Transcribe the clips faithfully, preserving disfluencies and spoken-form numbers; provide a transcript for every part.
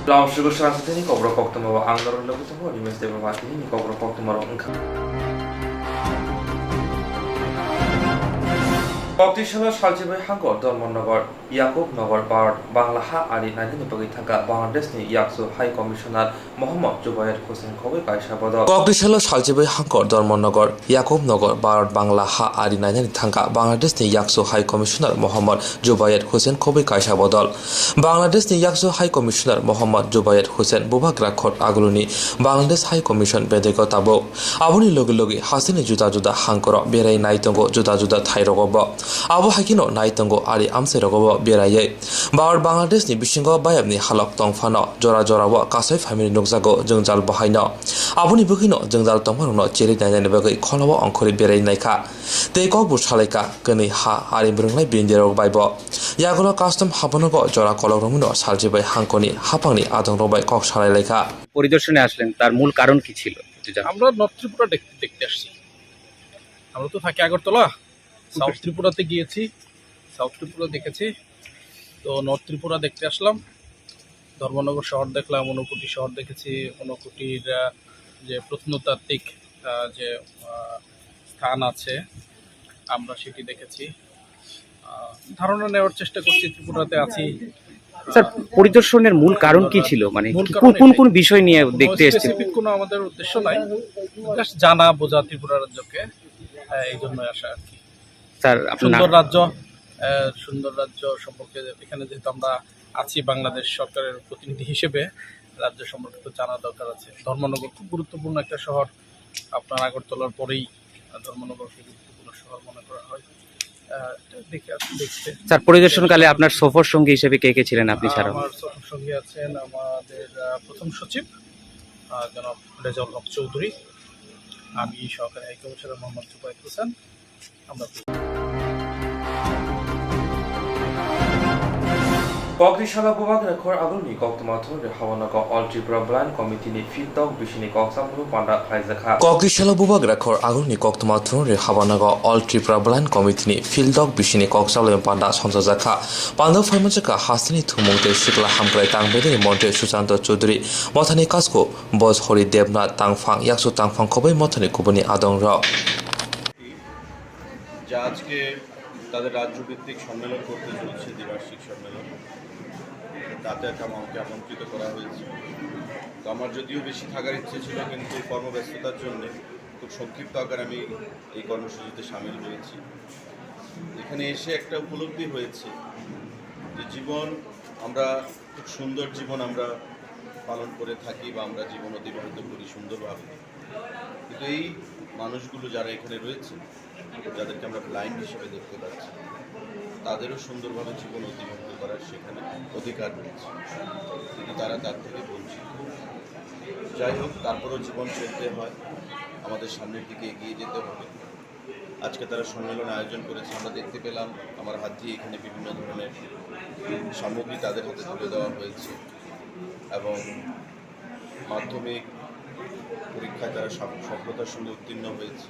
Lamsrwgo srangsa tini kokrok koktwma o ang norok logi tongo, Rimesh Debbarma tini ni kokrok koktwma rok wngkha. Koktisalo salchibai hangkor Dharmanagar, Yakub Nagar, Bharat Bangla ha ari nainani bagwi thangkha Bangladesh ni Yaksu High Commissioner Mohammad Jubair Hussain khobwi kaisa bodol. Koktisalo salchibai hangkor Dharmanagar, Yakub Nagar, Bharat Bangla ha ari nainani thangkha Bangladesh ni Yaksu High Commissioner Mohammad Jubair Hussain khobwi kaisa bodol. Bangladesh ni Yaksu High Commissioner Mohammad Jubair Hussain bubagra khot aguluni Bangladesh High Commission bedego tabuk. Aboni logi logi hasteni juda juda hangkoro berai nai tongo juda juda thairogo bo. Abo haikeno nai tongo ari amchairogo bo beraiwi. Bharat Bangladesh ni bisingo bayapni halok tongphano jora jora o kasai family nukjago jwngjal bahaino. Aboni bwkhwino jwngjal tongmarokno cherwi nainani bagwi kholao ongkhorwi berai naikha. Tei kokbo salaikha kwnwi ha ari bwrwnglai bindirok baibo. Yagulo custom habonogo jora kolok romwino salchibai hangkoni haphangni adongrok bai kok salailaikha. পরিদর্শনে আসলেন, তার মূল কারণ কি ছিল একটু জানতে? আমরা নর্থ ত্রিপুরা দেখ-, দেখতে আসছি। আমরা তো থাকি আগরতলা, সাউথ ত্রিপুরাতে গিয়েছি, সাউথ ত্রিপুরা দেখেছি। তো নর্থ ত্রিপুরা দেখতে আসলাম, ধর্মনগর শহর দেখলাম, ঊনকোটি শহর দেখেছি, ঊনকোটির, আহ, যে প্রত্নতাত্ত্বিক, আহ, যে, আহ, স্থান আছে, আমরা সেটি দেখেছি। আহ, ধারণা নেওয়ার চেষ্টা করছি, ত্রিপুরাতে আছি। স্যার, পরিদর্শনের মূল কারণ কি ছিল? মানে, মূল কি, কারণ কোন, কোন, এটাই। কোন বিষয় নিয়ে কোনো দেখতে এসেছেন? স্পেসিফিক কোনো আমাদের উদ্দেশ্য নাই, জাস্ট জানা বোঝা ত্রিপুরা রাজ্যকে, আহ, এই জন্য আসা আর কি। স্যার, আপনার সুন্দর নাম? রাজ্য, আহ, সুন্দর রাজ্য সম্পর্কে এখানে যেহেতু আমরা আছি বাংলাদেশ সরকারের প্রতিনিধি হিসেবে, রাজ্য সম্পর্কে তো জানা দরকার আছে। ধর্মনগর খুব গুরুত্বপূর্ণ একটা শহর, আপনার আগরতলার পরেই, আহ, ধর্মনগরকে গুরুত্বপূর্ণ শহর মনে করা হয়। আহ, এটা দেখে আসলে দেখতে। স্যার, পরিদর্শনকালে আপনার সফর সঙ্গী হিসেবে কে কে ছিলেন আপনি ছাড়াও? আমার সফর সঙ্গী আছেন আমাদের, আহ, প্রথম সচিব, আহ, জনাব রেজাউল হক চৌধুরী, আমি সহকারী হাই কমিশনার মোহাম্মদ জুবাইর হোসেন। আমরা Kokri salo bubagra khor agulni koktwma thungrwi habanago All Tripura Blind Committee ni field dok bisini kok chamlaiwi panda khlaijakha. Kokri salo bubagra khor agulni koktwma thungrwi habanago All Tripura Blind Committee ni field dok bisini kok chamlaiwi panda sonjajakha. Panda phaimanjakha hasteni thumung tei sikla hamkrai tangbedini montri Sushanta Chaudhary, mothani kasko Bos Hori Debnath tangphang, yaksu tangphang khobwi mothani kubuni adongrok. যা আজকে তাদের রাজ্যভিত্তিক সম্মেলন করতে চলছে, দ্বিবার্ষিক সম্মেলন। তাতে আম-, আমাকে আমন্ত্রিত করা হয়েছে। তো আমার যদিও বেশি থাকার ইচ্ছে ছিল, কিন্তু কর্মব্যস্ততার জন্য খুব সংক্ষিপ্ত আকারে আমি এই কর্মসূচিতে সামিল হয়েছি। এখানে এসে একটা উপলব্ধি হয়েছে যে জীবন, আমরা খুব সুন্দর জীবন আমরা পালন করে থাকি বা আমরা জীবন অতিবাহিত করি সুন্দরভাবে। কিন্তু এই মানুষগুলো যারা এখানে রয়েছে, যাদেরকে আমরা ব্লাইন্ড হিসেবে দেখতে পাচ্ছি, তাদেরও সুন্দরভাবে জীবন অতিবাহিত করার সেখানে অধিকার রয়েছে, কিন্তু তারা তার থেকে বঞ্চিত। যাই হোক, তারপরেও জীবন চলতে হয়, আমাদের সামনের দিকে এগিয়ে যেতে হবে। আজকে তারা সম্মেলন আয়োজন করেছে, আমরা দেখতে পেলাম, আমার হাত দিয়ে এখানে বিভিন্ন ধরনের সামগ্রী তাদের হাতে তুলে দেওয়া হয়েছে এবং মাধ্যমিক পরীক্ষায় তারা সফ-, সফলতার সঙ্গে উত্তীর্ণ হয়েছে,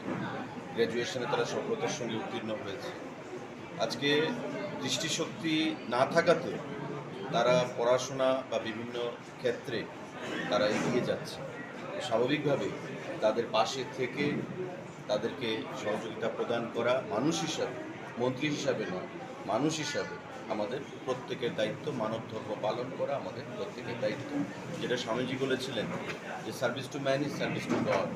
গ্র্যাজুয়েশনে তারা সফলতার সঙ্গে উত্তীর্ণ হয়েছে। আজকে দৃষ্টিশক্তি না থাকাতে তারা পড়াশোনা বা বিভিন্ন ক্ষেত্রে তারা এগিয়ে যাচ্ছে। স্বাভাবিকভাবেই তাদের পাশে থেকে তাদেরকে সহযোগিতা প্রদান করা, মানুষ হিসাবে, মন্ত্রী হিসাবে নয়, মানুষ হিসাবে আমাদের প্রত্যেকের দায়িত্ব, মানব ধর্ম পালন করা আমাদের প্রত্যেকের দায়িত্ব। যেটা স্বামীজি বলেছিলেন যে, "Service to man is service to God।"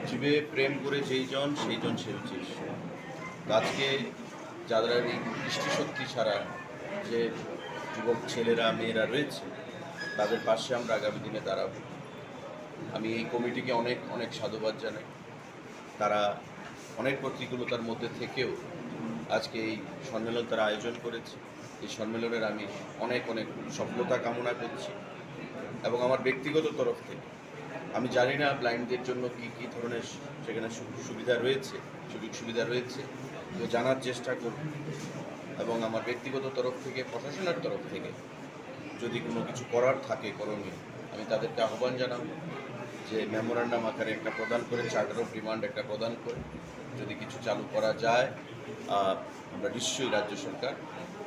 জীবে প্রেম করে যেই জন, সেই জন সে হচ্ছে ঈশ্বর। তো আজকে যারা এই দৃষ্টিশক্তি ছাড়া যে যুবক ছেলেরা, মেয়েরা রয়েছে, তাদের পাশে আমরা আগামী দিনে দাঁড়াবো। আমি এই কমিটিকে অনেক, অনেক সাধুবাদ জানাই। তারা অনেক প্রতিকূলতার মধ্যে থেকেও আজকে এই সম্মেলন তারা আয়োজন করেছে। এই সম্মেলনের আমি অনেক, অনেক সফলতা কামনা করছি এবং আমার ব্যক্তিগত তরফ থেকে আমি জানি না ব্লাইন্ডদের জন্য কী কী ধরনের সেখানে সু-, সুবিধা রয়েছে, সুযোগ সুবিধা রয়েছে, তো জানার চেষ্টা করব। এবং আমার ব্যক্তিগত তরফ থেকে, প্রশাসনের তরফ থেকে যদি কোনো কিছু করার থাকে করণীয়, আমি তাদেরকে আহ্বান জানাবো যে মেমোরান্ডাম আকারে একটা প্রদান করে, চার্টার অফ ডিমান্ড একটা প্রদান করে যদি কিছু চালু করা যায়, আহ, আমরা নিশ্চয়ই রাজ্য সরকার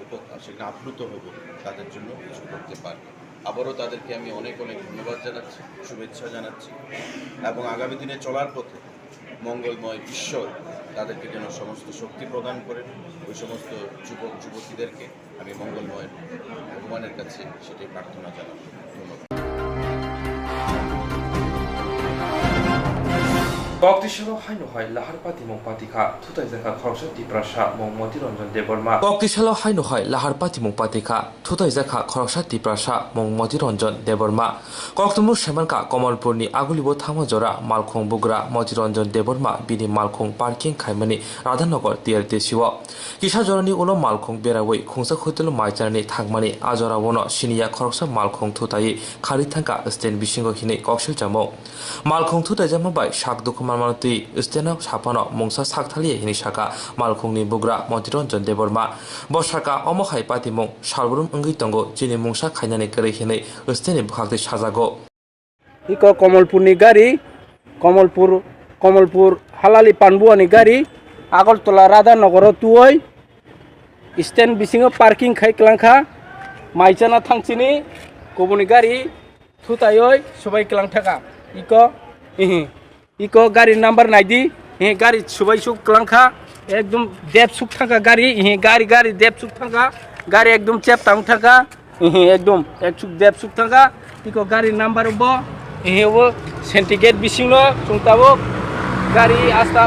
উপ-, সেখানে আপ্লুত হব, তাদের জন্য কিছু করতে পারবে। আবারও তাদেরকে আমি অনেক অনেক ধন্যবাদ জানাচ্ছি, শুভেচ্ছা জানাচ্ছি এবং আগামী দিনে চলার পথে মঙ্গলময় ঈশ্বর তাদেরকে যেন সমস্ত শক্তি প্রদান করেন, ওই সমস্ত যুবক যুবতীদেরকে আমি মঙ্গলময় ভগবানের কাছে সেটাই প্রার্থনা জানাবো। ধন্যবাদ। Koktisalo haino hai lahar patimung patikha, thutaijakha khoroksa Tiprasa mung Moti Ranjan Debbarma. Koktisalo haino hai lahar patimung patikha, thutaijakha khoroksa Tiprasa mung Moti Ranjan Debbarma. Koktumung saimankha Kamalpurni Agulibo thangma jora malkhung bugra Moti Ranjan Debbarma bini malkhung parking khaimani Radhanagar T R T C o. Kisa jorani ulo malkhung berawi khungsa hotel mai chanani thangmani a joraono siniya khoroksa malkhung thutaiwi kharwi thangkha stand bisingo hinwi koksil chamung. Malkhung thutaijakma bai sak dukhu manmano twi steno saphano mungsa sak thaliya hinwi sakha malkhungni bugra Moti Ranjan Debbarma. Bo sakha, omo hai patimung salbrum wngwi tongo, chini mungsa khainani kwrwi hinwi steni bwkhaktwi sajago. Iko Kamalpurni gari, Kamalpur, Kamalpur Halali Panbuani gari, Agartala Radhanagaro tuoi stand bisingo parking khai kwlangkha, mai chana thangchini kubuni gari thutaioi subai kwlangthaka. Iko, ihi, iko gari number naidi, ihi gari subai suk kwlangkha, ekdom dep suk thangkha gari, ihi gari, gari dep suk thangkha, gari ekdom chep tang thangkha. Ihi ekdom ek suk dep suk thangkha. Iko gari number bo, ihi bo Senti gate bisingno chwng tabuk gari asta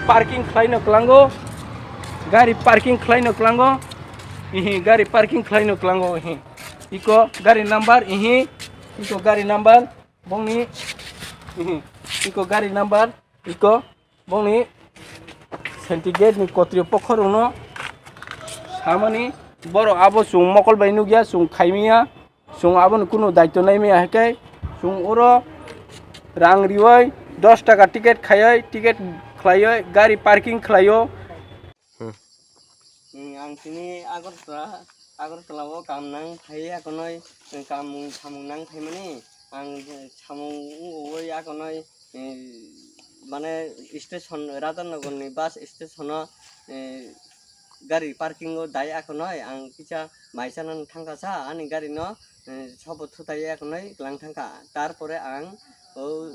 parking khlaino kwlango. Gari parking khlaino kwlango. Ihi gari parking khlaino kwlango ihi. Iko gari number ihi. Iko gari number bongni ihi. Iko gari number iko. Bongni Senti gate ni kotri pokhorokno samani borok abo chwng mokol bai nukya, chwng khaimya, chwng aboni kunu daityo naimaya, hai khe chwng oro rang riwi dos taka ticket khaiwi, ticket khlaiwi gari parking khlaio. Hmm. Hmm, ang tini Agartala, Agartala o kam nang phai akonoi, kam samung nang phaimani ang samung wngwi akonoi. Mane station, Radhanagarni bus station-o gari parking-o dai akonoi ang kisa mai chanani thangkha sa, ani gari-no sobo thutai akonoi kwlang thangkha. Tarpore ang o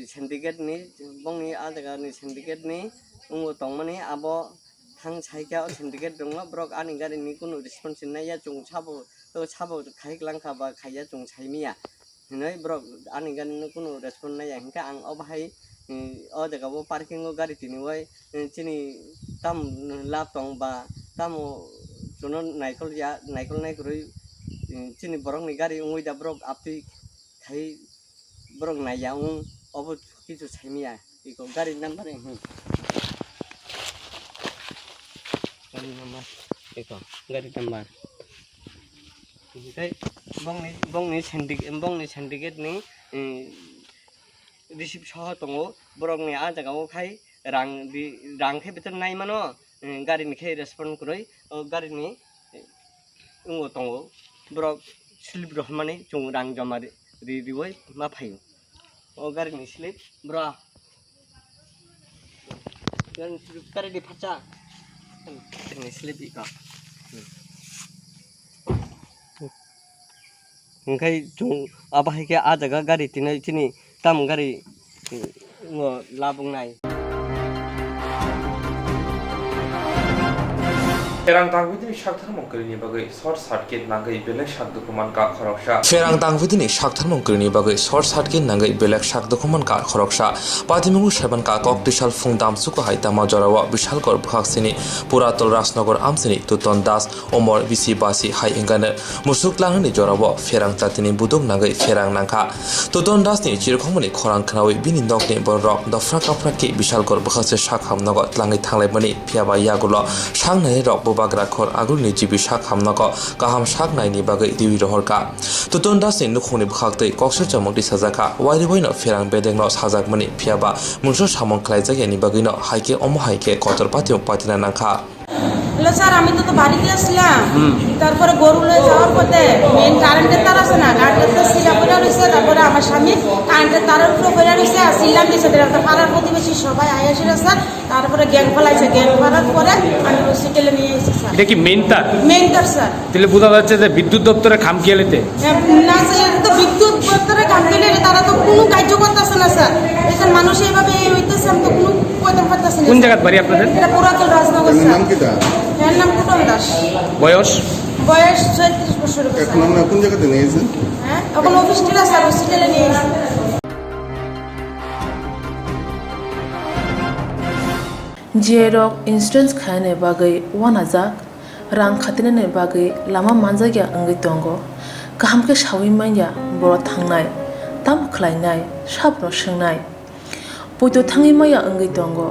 Senti gate-ni, bongni a jaga-ni Senti gate-ni wngbo tongmani abo thang saikha o Senti gate rokno borok ani gari-ni kunu response naiya, chwng sabo, sabo khai kwlang kha ba khaiya chwng saimanya. Hinwi borok ani gari no kunu respond naiya, hinkhe ang obo hai, eh, o jaga o parking o gari tiniwi, eh, chini tam lab tong ba tamo chuno naikol ya, naikol nai kwrwi, eh, chini borok ni gari wngwi da borok aptwi khai borok naiya wng obo kichu saimanya. Iko gari number, eh, hmm. Gari number, iko gari number. Tei bongni, bongni syndicate, bongni syndicate ni, eh, receipt soho tongo, borok ni a jaga o khai rang di, rang khe beton nai mano, eh, gari ni khe respond kwrwi, o gari ni, eh, wngo tongo, borok slip rohormani chwng rang joma ri, ri, riwi ma phaio. O gari ni slip, bro. Gari ni slip kare di phacha. Gari ni slip ika. Hingkhai chwng abo hai khe a jaga gari tini, tini tam gari, eh, o labwk nai. Pherang tangwi tini sak tharmung kwrwini bagwi short circuit nangwi belai sak dukhu mankha khoroksa. Pherang tangwi tini sak tharmung kwrwini bagwi short circuit nangwi belai sak dukhu mankha khoroksa. Patimungo saimankha kok twisal phung damsuko hai tama jorao Bishalgarh bwkhaksini Puratal Rajnagar amchaini Tuton Das, Omor bisi basi hai wngkha. Musuk langnani jorao pherang jatini buduk nangwi pherang nangkha. Tuton Dasni chirikhokmani khorang khnawi bini nokni bororok dophra kaphra khe Bishalgarh bwkhakse sak hamnogo tlangwi thanglaimani, phiyaba yagulo sak nairok bubagra khor agulini jibi sak hamnogo kaham sak naini bagwi riwi rohorkha. Tuton Dasni nukhungni bwkhaktwi koksil chamung tisajakha, wairiwaino pherang bedekno sajakmani, phiyaba mungsa samung khlaijakyani bagwino hai khe omo hai khe kotor patimung patina nangkha. Hello sir, আমি তো, তো বাড়ি গিয়েছিলাম। হুম। তারপরে গরু লয়ে যাওয়ার পথে মেইন কারেন্টের তার আছে না, কারেন্টের তার ছিঁড়া পড়ে রয়েছে। তারপরে আমার স্বামী কারেন্টের তারের উপরে পড়ে রয়েছে, আর চিল্লান দিয়েছে, তারা তো পাড়ার প্রতিবেশী সবাই আয়া ছিল স্যার। তারপরে গ্যাং ফেলাইছে, গ্যাং ফেলার পরে আমি হসপিটালে নিয়ে এসেছি স্যার। এটা কি মেইন তার? মেইন তার স্যার। তাহলে বোঝা যাচ্ছে যে বিদ্যুৎ দপ্তরে খামখেয়ালিতে। হ্যাঁ, না স্যার, এটা তো বিদ্যুৎ দপ্তরে খামখেয়ালিতে, তারা তো কোনো কার্য করতেছে না স্যার। এখানে মানুষ এইভাবে এই হইতেছে, আমি তো কোনো কইতে পারতেছি না কোন স্যার। জায়গার বাড়ি আপনাদের? এটা পুরাতন রাজনগর এর স্যার। নাম কি তার? এর নাম কুটন দাস। বয়স? বয়স ছয়ত্রিশ বছর হবে স্যার। এখন আমরা কোন জায়গাতে নিয়ে এসেছেন? হ্যাঁ, এখন অফিস টিলা স্যার, হসপিটালে নিয়ে এসেছি। J rok insurance khaina bagwi uanajak, rang khatinani bagwi lama manjakya wngwi tongo. Kaham khe saui manya borok thangnai, tamo khlainai, sabono swngnai. Poito thangwi maya wngwi tongo,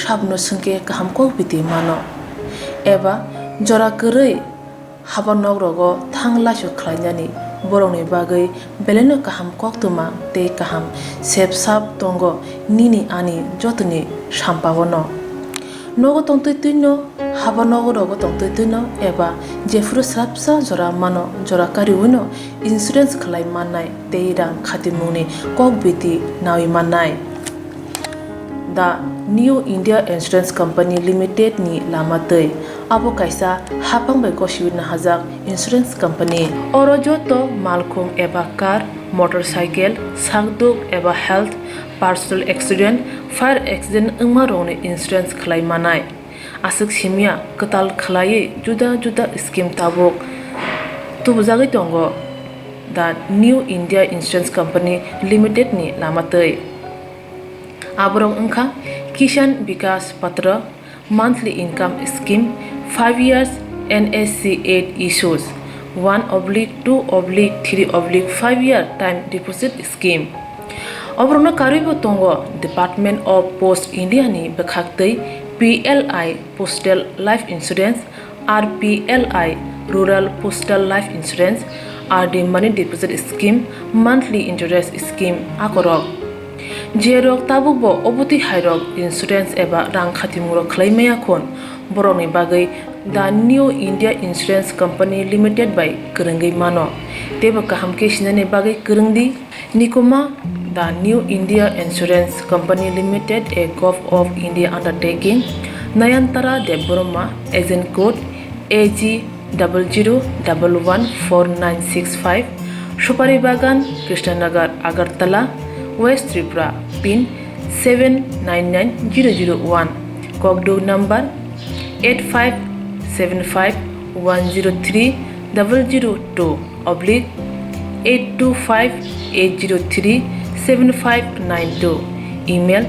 sabono swngkhe kaham kok biti mano. Eba jora kwrwi haba nok rogo thang laisok khlainani borokni bagwi belaino kaham koktwma tei kaham sep sap tongo nini ani jotoni sampaono. Nogo tongtwi twino, haba nogo rogo tongtwi twino eba jephuru swrapsa jora mano, jora kariwino insurance khlai mannai tei rang khatimungni kok biti nawi mannai. The New India Insurance Company Limited ni lama twi. Abo kaisa haphang bai gosiwi nahajak insurance company. Oro joto malkhung eba car, motorcycle, sakduk eba health, personal accident, fire accident wngma rokni insurance khlai manai. Aswk simya kwtal khlaiwi juda juda scheme tabuk tubujagwi tongo The New India Insurance Company Limited ni lama twi. Aborok wngkha Kisan Vikas Patra, monthly income scheme, five years N S C eight issues, one oblique two oblique three oblique five year time deposit scheme. Oborokno karwibo tongo Department of Post India ni bwkhaktwi P L I Postal Life Insurance, R P L I Rural Postal Life Insurance, R D Money Deposit Scheme, Monthly Interest Scheme akorok. Jerok tabukbo obotwi hairok insurance eba rang khatimungrok khlai maya khun, borokni bagwi The New India Insurance Company Limited bai kwrwngwi mano. Teibo kaham khe sinani bagwi kwrwng di. Nikuma, The New India Insurance Company Limited, a Govt of India undertaking, Nayantara Debbarma, agent code A G double zero double one four nine six five, Supari Bagan, Krishnanagar, Agartala, West Tripura, pin seven nine nine zero zero one, Kokduk number eight five seven five one zero three double zero two oblique eight two five eight zero three seven five nine two, email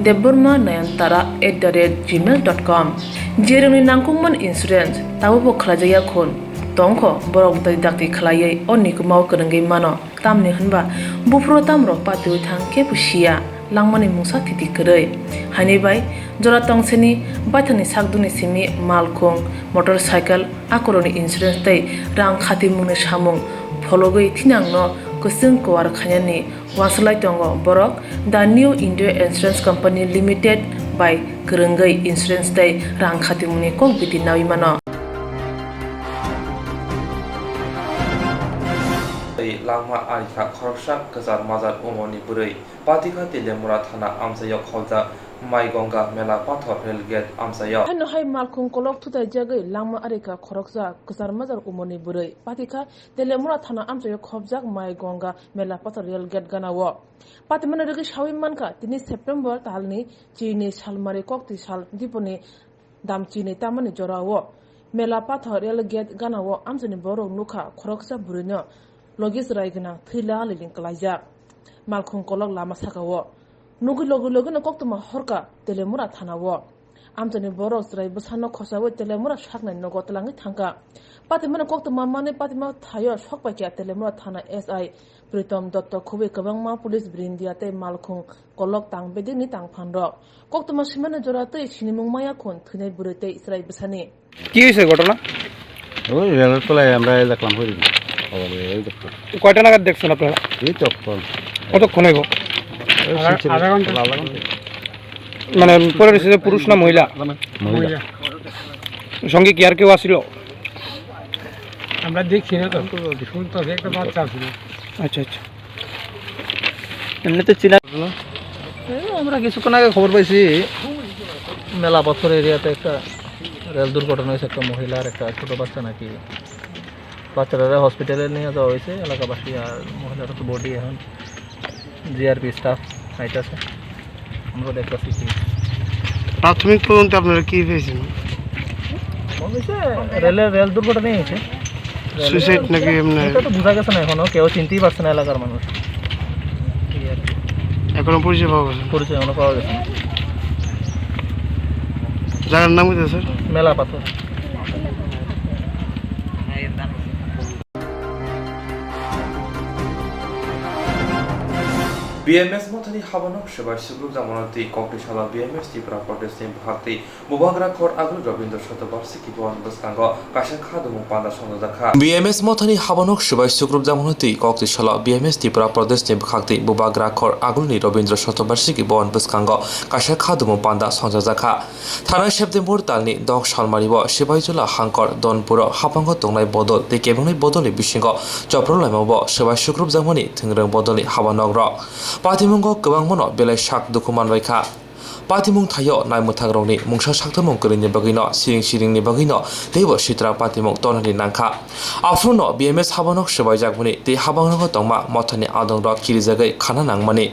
debbarma nayantara at the rate gmail dot com. Jerokni nangkukmani insurance tabukbo khlaijakya khun tongkho, borok dai dakti khlaiwi o nikumao kwrwngwi mano. Tamni hwnba buphuru tamrok patiwi thang khe bo siya, langmani mungsa thiti kwrwi. Haini bai jora tongsini baithangni sakdukni simi malkhung, motorcycle, akorokni insurance tei rang khatimungni samung phologwi thinangno kwchwng kwar khainani uansuk lai tongo borok The New India Insurance Company Limited bai kwrwngwi insurance tei rang khatimungni kok biti naui mano. Tei langma ari kha khoroksa kwchar majak umorni bwrwi. Patikha Teliamura thana amchaio kholjak Mai Ganga Mela Pathor Rail Gate amchaio. Haino hai malkhung kolok thutaijagwi langma ari kha khoroksa kwchar majak umorni bwrwi. Patikha Teliamura thana amchaio khobjak Mai Ganga Mela Pathor Rail Gate ganao. Patimani rwgwi saui mankha, tini September talni chini salmari kokti sal diponi damchini tamani jorao Mela Pathor Rail Gate ganao amchaini borok nukha khoroksa bwrwino logi chwrai gwnang thwi la liling kwlaijak. Malkhung kolok lama sakao nugwi logi logino koktwma horkha Teliamura thanao. Amchaini borok chwrai bwsano khosaui Teliamura saknai nogo twlangwi thangkha. Patimani koktwma manwi patima thaio sokpaikha Teliamura thana S I Pritom Dotto khobwi kwbangma police brindia tei malkhung kolok tang bedekni tang phanrok. Koktwma swimani jora tei sinimung maya khun thwinai bwrwi tei chwrai bwsani. কি হয়েছে ঘটনা? ওই রেলের তলায় আমরা এই দেখলাম, ওই দিকে। খবর পেয়ে ওই দেখলাম। কয়টা নাগাদ দেখছেন আপনারা? এই তখন। কতক্ষণ হইব? ওই আধা, আধা ঘন্টা। আধা ঘন্টা। মানে পড়ে রয়েছে যে পুরুষ না মহিলা? মহিলা। সঙ্গে কি আর কেউ আসিল? আমরা দেখছি না তো, শুনতেছি একটা বাচ্চা ছিল। আচ্ছা, আচ্ছা। এমনিতে চিনা। এই আমরা কিছুক্ষণ আগে খবর পাইছি, মেলাপাথর এরিয়াতে একটা রেল দুর্ঘটনা হয়েছে, একটা মহিলা আর একটা ছোট বাচ্চা নাকি। বাচ্চাটারে হসপিটালে নিয়ে যাওয়া হয়েছে এলাকাবাসী, আর মহিলাটা তো বডি এখন জিআরপি স্টাফ আইতাছে, আমরা দেখতেছি কি। প্রাথমিক তদন্তে আপনারা কি পেয়েছেন? মনে হচ্ছে রেলের, রেল দুর্ঘটনাই হয়েছে। রেলের সুইসাইড নাকি এমনি? এটা তো বোঝা গেছে না এখনো, কেউ চিনতেই পারছে না এলাকার মানুষ। এই আর কি। এখনো পরিচয় পাওয়া গেছে না? পরিচয় এখনো পাওয়া গেছে না। জায়গার নাম কি স্যার? মেলাপাথর। B M S mothani habanok swbai sukrubjak mano twi kokti salo B M S Tripura Pradesh ni bwkhak twi bubagra khor agul Rabindra Shatobarshiki bhavan bwskango kaisa khadumung panda songjak kha. B M S mothani habanok swbai sukrubjak mano twi kokti salo B M S Tripura Pradesh ni bwkhak twi bubagra khor agulni Rabindra Shatobarshiki bhavan bwskango kaisa khadumung panda songjak kha. Thanai September talni dok salmario Sipaijula hangkor Donpuro habango tongnai bodol tei kebengni bodolni bisingo chopro laimao swbai sukrubjakmani thwngrwng bodolni habanogrok. Patimungo kwbangmano belai sak dukhu manbai kha. Patimung thaio naimwthangrokni mungsa saktharmung kwrwini bagwino siring siringni bagwino teibo sitra patimung tonani nangkha. Aphuru no B M S habanok swbaijakmani tei habanok tongma mothani adongrok kirijagwi khana nangmani.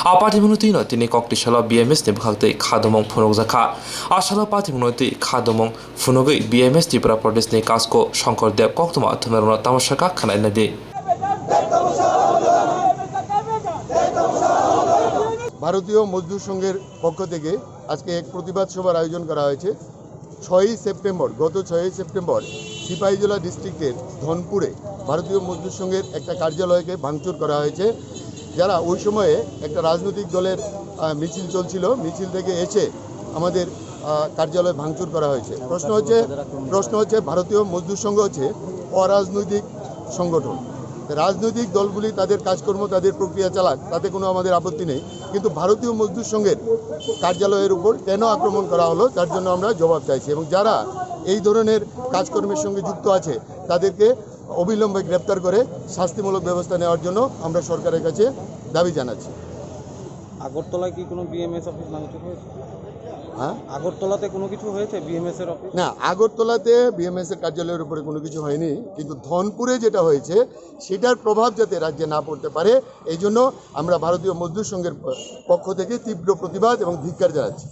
A patimungno twino tini kokti salo B M S ni bwkhak twi khadumung phunukjakha. A salo patimungno twi khadumung phunugwi B M S Tripura Pradesh ni Kasko Shankar Dev koktwma thumnarokno tamosaka khwnaina di. ভারতীয় মজদুর সংঘের পক্ষ থেকে আজকে এক প্রতিবাদ সভার আয়োজন করা হয়েছে। ছয়ই সেপ্টেম্বর, গত ছয়ই সেপ্টেম্বর সিপাহীজলা ডিস্ট্রিক্টের ধনপুরে ভারতীয় মজদুর সংঘের একটা কার্যালয়কে ভাঙচুর করা হয়েছে। যারা ওই সময়ে একটা রাজনৈতিক দলের, আহ, মিছিল চলছিল, মিছিল থেকে এসে আমাদের, আহ, কার্যালয় ভাঙচুর করা হয়েছে। প্রশ্ন হচ্ছে, প্রশ্ন হচ্ছে ভারতীয় মজদুর সংঘ হচ্ছে অরাজনৈতিক সংগঠন। রাজনৈতিক দলগুলি তাদের কাজকর্ম, তাদের প্রক্রিয়া চালাক, তাতে কোনো আমাদের আপত্তি নেই, কিন্তু ভারতীয় মজদুর সংঘের কার্যালয়ের উপর কেন আক্রমণ করা হলো, তার জন্য আমরা জবাব চাইছি। এবং যারা এই ধরনের কাজকর্মের সঙ্গে যুক্ত আছে, তাদেরকে অবিলম্বে গ্রেপ্তার করে শাস্তিমূলক ব্যবস্থা নেওয়ার জন্য আমরা সরকারের কাছে দাবি জানাচ্ছি। আগরতলায় কি কোনো বিএমএস অফিস ভাঙচুর হয়েছে? হ্যাঁ? আগরতলাতে কোনো কিছু হয়েছে বিএমএস এর অফিস? না, আগরতলাতে বিএমএস এর কার্যালয়ের উপরে কোনো কিছু হয়নি, কিন্তু ধনপুরে যেটা হয়েছে সেটার প্রভাব যাতে রাজ্যে না পড়তে পারে, এই জন্য আমরা ভারতীয় মজদুর সংঘের প-, পক্ষ থেকে তীব্র প্রতিবাদ এবং ধিক্কার জানাচ্ছি।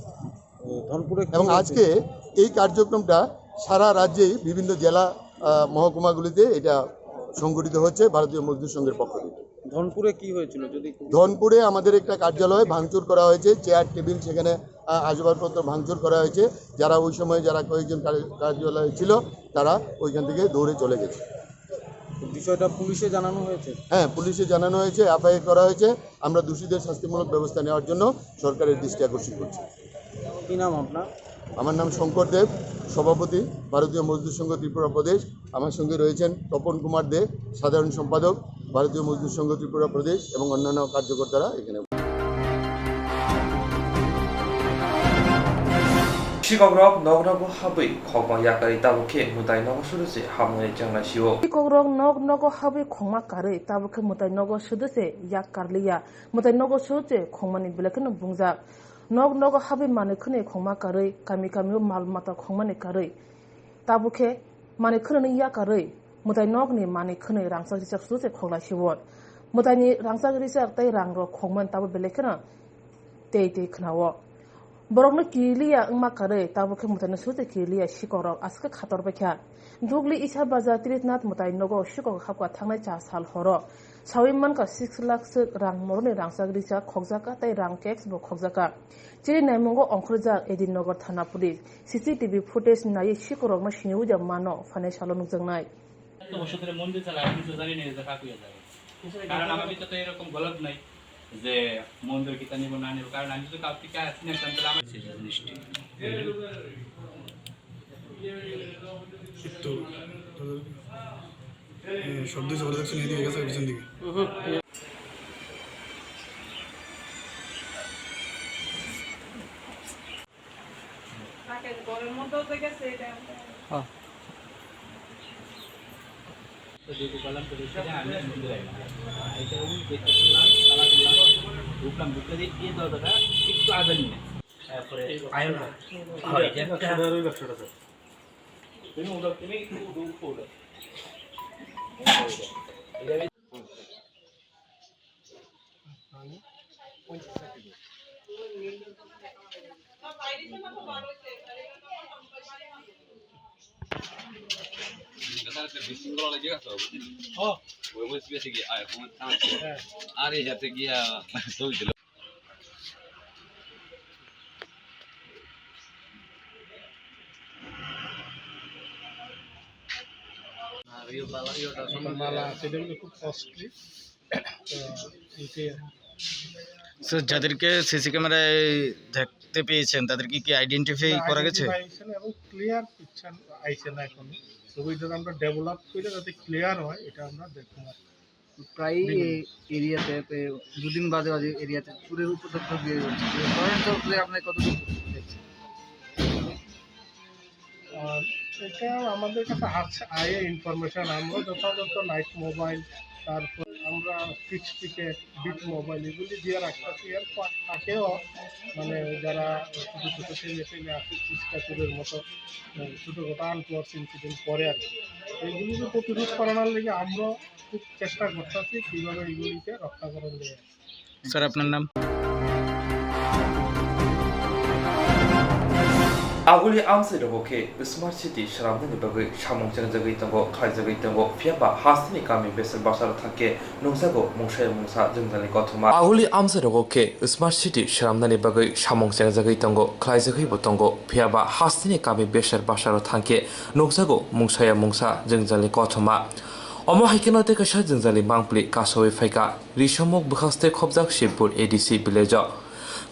ও, ধনপুরে কি এবং হয়েছে? আজকে এই কার্যক্রমটা সারা রাজ্যেই বিভিন্ন জেলা, আহ, মহকুমাগুলিতে এটা সংগঠিত হচ্ছে ভারতীয় মজদুর সংঘের পক্ষ থেকে। ধনপুরে কি হয়েছিল যদি একটু ধনপুরে আমাদের একটা কার্যালয় ভাঙচুর করা হয়েছে, চেয়ার টেবিল সেখানে, আহ, আসবাবপত্র ভাঙচুর করা হয়েছে। যারা ওই সময় যারা কয়েকজন কার-, কার্যালয়ে ছিল, তারা ওইখান থেকে দৌড়ে চলে গেছে। বিষয়টা পুলিশে জানানো হয়েছে? হ্যাঁ, পুলিশে জানানো হয়েছে, এফআইআর করা হয়েছে। আমরা দোষীদের শাস্তিমূলক ব্যবস্থা নেওয়ার জন্য সরকারের দৃষ্টি আকর্ষণ করছি। কি নাম আপনার? আমার নাম শঙ্কর দেব, সভাপতি ভারতীয় মজদুর সংঘ ত্রিপুরা প্রদেশ। আমার সঙ্গে রয়েছেন তপন কুমার দে, সাধারণ সম্পাদক ভারতীয় মজদুর সংঘ ত্রিপুরা প্রদেশ, এবং অন্যান্য কার্যকর্তারা এখানে। Sikokrok nok nogo habwi khokma yakarwi tabuk khe mwtai nogo sudu se hamnai chengnai sio. Sikokrok nok nogo habwi khokma karwi tabuk khe mwtai nogo sudu se yak karliya. Mwtai nogo sudu se khokmani belai kheno bungjak. Nok nogo habwi manwi khwnwi khongma karwi, kami kamio mal mata khongmani karwi. Tabuk khe manwi khwnani yakarwi, mwtai nokni manwi khwnwi rangchak richak sudu se khoklai siwon. Mwtaini rangchak richak tei rangrok khongmani tabuk belai kheno tei tei khwnao. Borokno kiriliya wngma karwi, tabuk khe mwtaino sudu se kiriliya sikokrok aswk khe khator baikha. Dugli Isa Bazar Tirithnath mwtai nogo sikok hapkha thangnai cha sal horo. Sawi mankha six lakh swk rang moroni rangchak richak khokjaka tei rang cash bo khokjaka. Chini naimungo ongkhorjak Edin Nagar Thana Police. C C T V footage naiwi sikorokno siniwi da mano phainai salo nukjaknai. এত বছর ধরে মন্দির চালায়, আপনি তো জানেন এই যে কাকুয়া যাবে। কারণ আমার ভিতরে তো এরকম গলত নাই যে মন্দির কিতা নিব না নিব, কারণ আমি তো কাউকে কে আসি না, তাহলে আমার এই জিনিসটি। একটু এ, শব্দ হচ্ছে, ওরা দেখছেন এদিকে গেছে, পিছন দিকে। হ্যাঁ। যেহেতু করলাম, তো সেটা আমি মন্দিরে আইলাম। আইতে ওই গেটটা খুললাম, তালা খুললাম, ঢুকলাম, ঢুকতে দেখি এই দরজাটা একটু আজানি নেই। তারপরে আয়না। হয়, এটা একটা তুমি ওটা, তুমি একটু দূর করো। আরে হাতে গিয়া ছবি তুলো। আর ইয়ে বালা, ইয়েটা সম্বন্ধে মালা আছে, এটা কিন্তু খুব কস্টলি। তো, এটাই আর কি। স্যার, যাদেরকে সিসি ক্যামেরায় দেখতে পেয়েছেন, তাদেরকে কি আইডেন্টিফাই না, করা গেছে? আইডেন্টিফিকেশন এবং ক্লিয়ার পিকচার আইছে না এখনো। তবে এটা আমরা ডেভেলপ করে যাতে ক্লিয়ার হয়, এটা আমরা দেখবো আর কি। প্রায়ই বিভিন্ন এই এরিয়াতে, তে দুদিন বাদে বাদে এরিয়াতে চুরের উপদ্রব তৈরি হচ্ছে। তো করেন্ট চক্রে আপনার কতটুকু দেখছেন? আর এটা আমাদের কাছে আছে, আয়ে ইনফরমেশন। আমরা যথাযথ নাইট মোবাইল, তারপর আমরা ফিক্সড টিকিট, বিট মোবাইল এগুলি দিয়ে রাখতেছি। এর পা-, ফাঁকেও মানে যারা ছোটো ছোটো ছেলে পেলে আছে, ফুচকা চুরের মতো, আহ, ছোটোখাটো আনটওয়ার্স ইনসিডেন্ট করে আর কি। এগুলিকে প্রতিরোধ করানোর লেগে আমরা খুব চেষ্টা করতেছি কীভাবে এগুলিকে রক্ষা করা যায়। স্যার, আপনার নাম? Aguli amchai rogo khe smart city swnamnani bagwi samung chengjagwi tongo, khlaijagwi tongo, phiya ba hasteni kami besar basaro thang khe nukjago mungsaya mungsa jwngjalni kothoma. Aguli amchai rogo khe smart city swnamnani bagwi samung chengjagwi tongo, khlaijagwibo tongo, phiya ba hasteni kami besar basaro thang khe nukjago mungsaya mungsa jwngjalni kothoma. Omo hai kheno tei kaisa jwngjalni mangpili kasawi phaikha. Risomuk bwkhaste khobjak Shibpur A D C village o.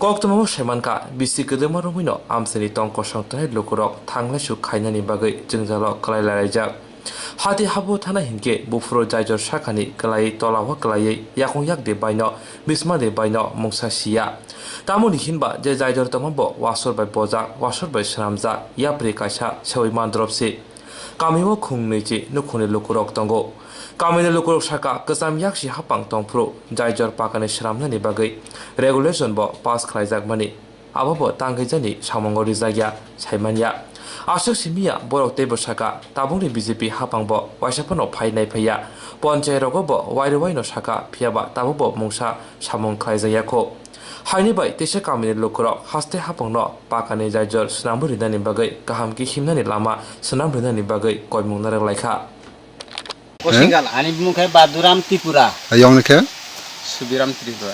Koktwmao saimankha, bisi kwdwma romwino amchaini tong kosong tongnai lukurok thanglaisu khainani bagwi jwngjalo kwlai laraijak. Hati habu thana hinkhe buphuru jaijor sakhani kwlaiwi tolao kwlaiwi yakung yakdi baino bismadi baino mungsa siya. Tamoni hinba je jaijor tongma bo wasor bai bojak, wasor bai swnamjak, yapri kaisa sewi mandrop si. Kamio khung nwichi nukhungni lukurok tongo. Kamini lukurok saka, kwcham yaksi hapang tongphuru jaijor pakani swnamnani bagwi regulation bo pass khlaijakmani, abo bo tangwi jani samungo rijakya saimanya. Aswk simiya borok teibo saka, tabukni B J P hapang bo waisa phano phai naiphaiya. Ponchai rogo bo wairwi waino saka, phiyaba tabuk bo mungsa samung khlaijakya kho. Haini bai teisa kamini lukurok haste hapangno pakani jaijor swnamwi rinani bagwi kaham khe himnani lama swnam rinani bagwi koimung narwk laikha. Kosingal, ani bumung khe Baduram Tripura. Ayong ni khe? Subiram Tripura.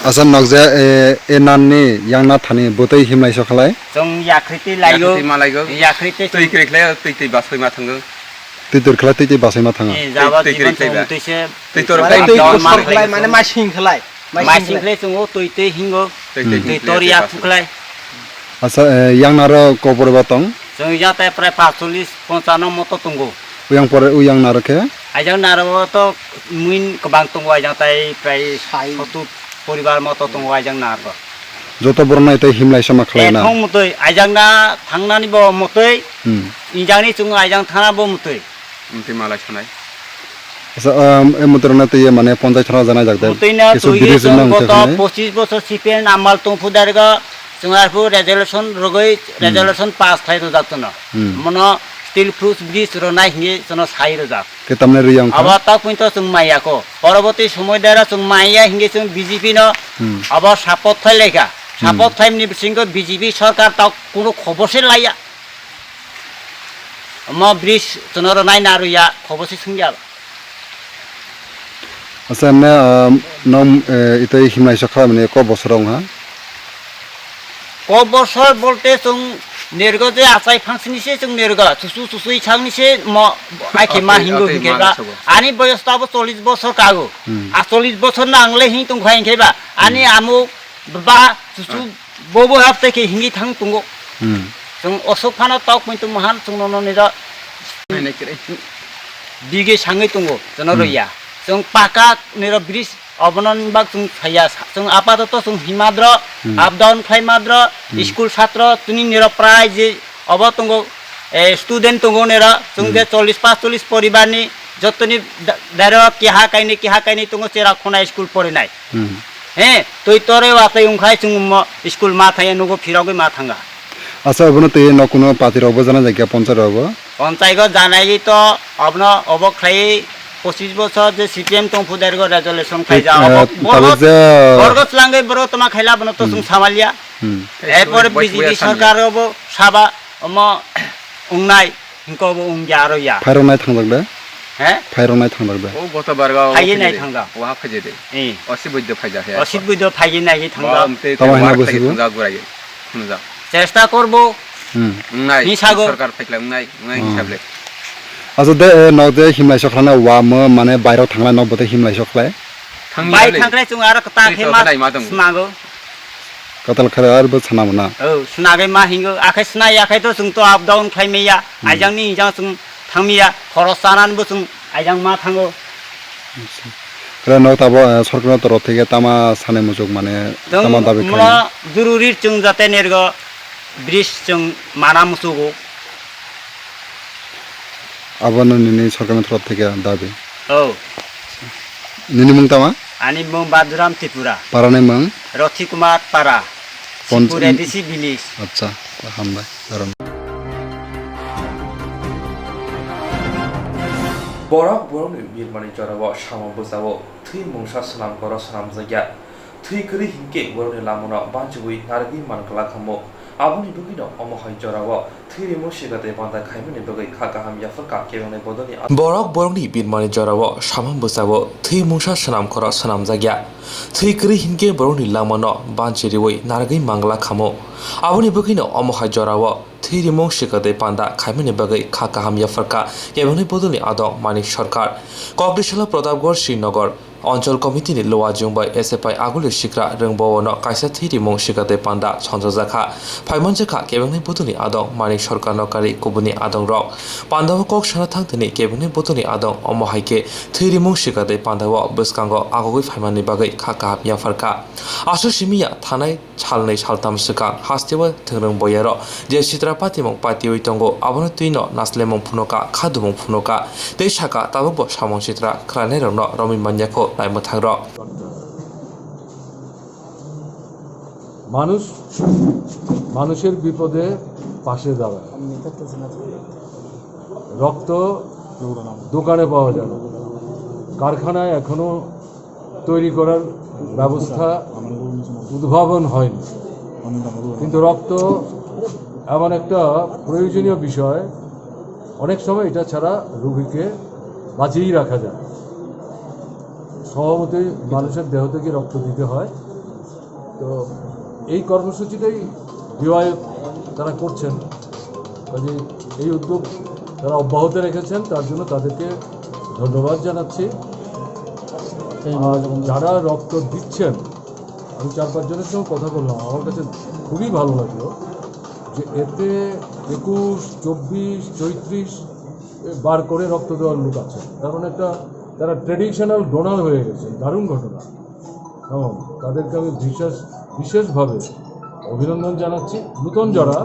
Asa nokja, e, e nan ni yang na thani bwtwi himlai so khalai? Chwng yakhritwi laigo. Yakhritwi malaigo. Yakhritwi twi chwng kwrwi khlai, twi twi basoi ma thango. Twi tor khlai, twi twi basoi ma thango. E, jaba twi, twi jibon kwrwi chwng khlai ba. Twi se. Twi tor mane khlai, twi dor kusor mar khlai, khlai. Mane masing khlai. Masing khlai chwng o twi twi hingo. Twi twi twi hingo, tor twi yak basoi. Khlai. Asa, e, yang naro kobor ba tong? Chwng ya tai prai paanchchollish ponchano moto tongo. Uyang pore, uyang naro khe? Ajang naro to muin kwbang tongo, ajang tai prai sai. Sotut poribar moto tongo ajang naro. Joto borok nai tai himlai sama khlai na. Ethong mutoi ajang na thangnani bo mutoi. Hmm. Injangni chwng ajang thana bo mutoi. Mutoi malai sanai. Asa, um, e mutoi rok na twi mane ponchai thana janai jak de. Mutoi na kisu twi biri chwng nang goto pochisbosor C P M amal tongphu darga. Chwng arphu resolution rogwi, hmm, resolution pass khlai rwjak chwngno. Hmm. Mono steel fuse bridge rwnai hwnwi chwngno sai rwjak. Khe tamni riyang kha? Abo tak pun to chwng maya ko. Poroboti somoy dara chwng maya hwnwi chwng B J P no, hmm, abo support khlai laikha. Hmm. Support khlaimani bisingo B J P sarkar tak kuno khobor se laiya. Omo bridge chwngno rwnai na rwya khobor se swngya. Acha, emne, ah, nong, eh, itoi himlai so kha, mane, ko bosor wng ha? Ko bosor bolte chwng nergo je achai phangsini se chwng nergo, chusu chusui changni se mo, ai khe ma hingo hinke ba. Ani boyos to abo chollish bosor kago. Hmm. A chollish bosor na ang le hing tong kha hinke ba. Ani, hmm, amo ba chusu bobo hapte khe hingi thang tongo. Hmm. Chwng osok phano tok muitu mahan chwng nono nira. Bige sangwi tongo, jono, hmm, roya. Chwng paka nira bridge obono bak chwng saya, chwng apatoto chwng himadro, hmm, up down khlai madro, hmm, school satro tini nira prai je obo tongo, eh, student tongo nira, chwng, hmm, je chollish paanchchollish poribarni Jotoni da-, daro keha kainwi, keha kainwi tongo chera khona school porinai. Hmm. He, twi torwi watwi wngkhai chwng mo school ma thangya nugo phirogwi ma thanga. Acha, obono twi no kuno party rokbo jana jakya ponchai rokbo? Ponchai go janai to obono obo khlai pochis bochor je C P M tong phu dergo resolution Thik, khaija. eh, Obo tabuk borgo, je borgo slangwi borgo toma khaila bono to Hmm. chwng samalya. Hmm. Erpore Bai, bai, B J P bai, sarkar obo saba omo wngnai. Hingke obo wngya aro ya. Phairok nai thangjak de? He? Phairok nai thangjak de? O goto barga o Phaiye nai phaide. Thangjak. Waha phaide. Eh. Osit buiddo phaida he. Osit buiddo phaiye nai thangjak. Tamo hina bwswk? Thangjak burai. Thangjak. Chesta korbo. Hmm. Wngnai. Ni sago. Sarkar phaikla wngnai, wngnai Hmm. hisable. Aso de, eh, nok de himlai sokhlana wamo mane bairok thanglai nok bote himlai sokhlai. Bai thangkhlai chwng aro kata khe ma smago. Katal khare arbo sana mona. Oh, snagwi ma hingo, akhai snai akhai to chwng to up down khlai maya. Hmm. Aijang ni jang chwng thang maya, khoros chanan bo chwng aijang ma thango. Kre no tabo, eh, sorkar no torop theke tama sanai muchuk mane Chwng tama dabi mo khlai. Jururi chwng jate nergo bridge chwng mana muchugo. Abono nini sorkarni thorop theke dabi. Oh. Nini mung tama? Ani mung Badhuram Tripura. Parani mung? Rothi Kumar Para. Ponch- Sipur A D C village. Acha, hambai. Dharam. Borok borokni birmani jorao samung bwsao thwi mungsa swnam koro swnamjakya. Thwi kwrwi hinkhe borokni lamano banchiwi narwgwi man glak khamu. Aboni bagwino omo hai jorao thwi rimung sikatwi panda khaimani bagwi kha kaham yapharkha kebengni bodolni a- Borok borokni birmani jorao samung bwsao thwi mungsa swnam koro swnamjakya. Thwi kwrwi hinkhe borokni lamano banchi riwi narwgwi man glak khamu. Aboni bagwino omo hai jorao thwi rimung sikatwi panda khaimani bagwi kha kaham yapharkha kebengni bodolni adong Manik Sarkar. Kokdisala Pratapgarh Srinagar Onchol Committee ni Luajung bai S F I Aguli Sikra Rwngbowono kaisa thwi rimung sikatwi panda songjak jakha. Phaimanjakha kebengni bodolni adong Manik Sarkar no kari kubuni adong rok. Pandao kok sana thang thani kebengni bodolni adong omo hai khe thwi rimung sikatwi pandao bwskango agogwi phaimani bagwi kha kaham yapharkha. Aswk simi ya thanai salnwi saltham swkang hasteo thwngrwng boyarok je sitra patimung patiwi tongo, abono twino naslemung phunuka, khadumung phunuka, tei saka tabukbo samung sitra khwlainairokno romwi manyakho naimwthangrok. মানুষ মানুষের বিপদে পাশে দাঁড়ায়। রক্ত দোকানে পাওয়া যায় না, কারখানায় এখনো তৈরি করার ব্যবস্থা উদ্ভাবন হয়নি। কিন্তু রক্ত এমন একটা প্রয়োজনীয় বিষয়, অনেক সময় এটা ছাড়া রোগীকে বাঁচিয়েই রাখা যায়। স্বভাবতই মানুষের দেহ থেকে রক্ত দিতে হয়। তো এই কর্মসূচিটাই ডিওয়াইএফ তারা করছেন, কাজেই এই উদ্যোগ তারা অব্যাহত রেখেছেন, তার জন্য তাদেরকে ধন্যবাদ জানাচ্ছি। আর যারা রক্ত দিচ্ছেন, আমি চার পাঁচজনের সঙ্গে কথা বললাম, আমার কাছে খুবই ভালো লাগলো যে এতে একুশ, চব্বিশ, চৌত্রিশ বার করে রক্ত দেওয়ার লোক আছে। তার মানে একটা তারা ট্র্যাডিশনাল ডোনার হয়ে গেছে, দারুণ ঘটনা। এবং তাদেরকে আমি বিশেষ, বিশেষভাবে অভিনন্দন জানাচ্ছি। নতুন যারা,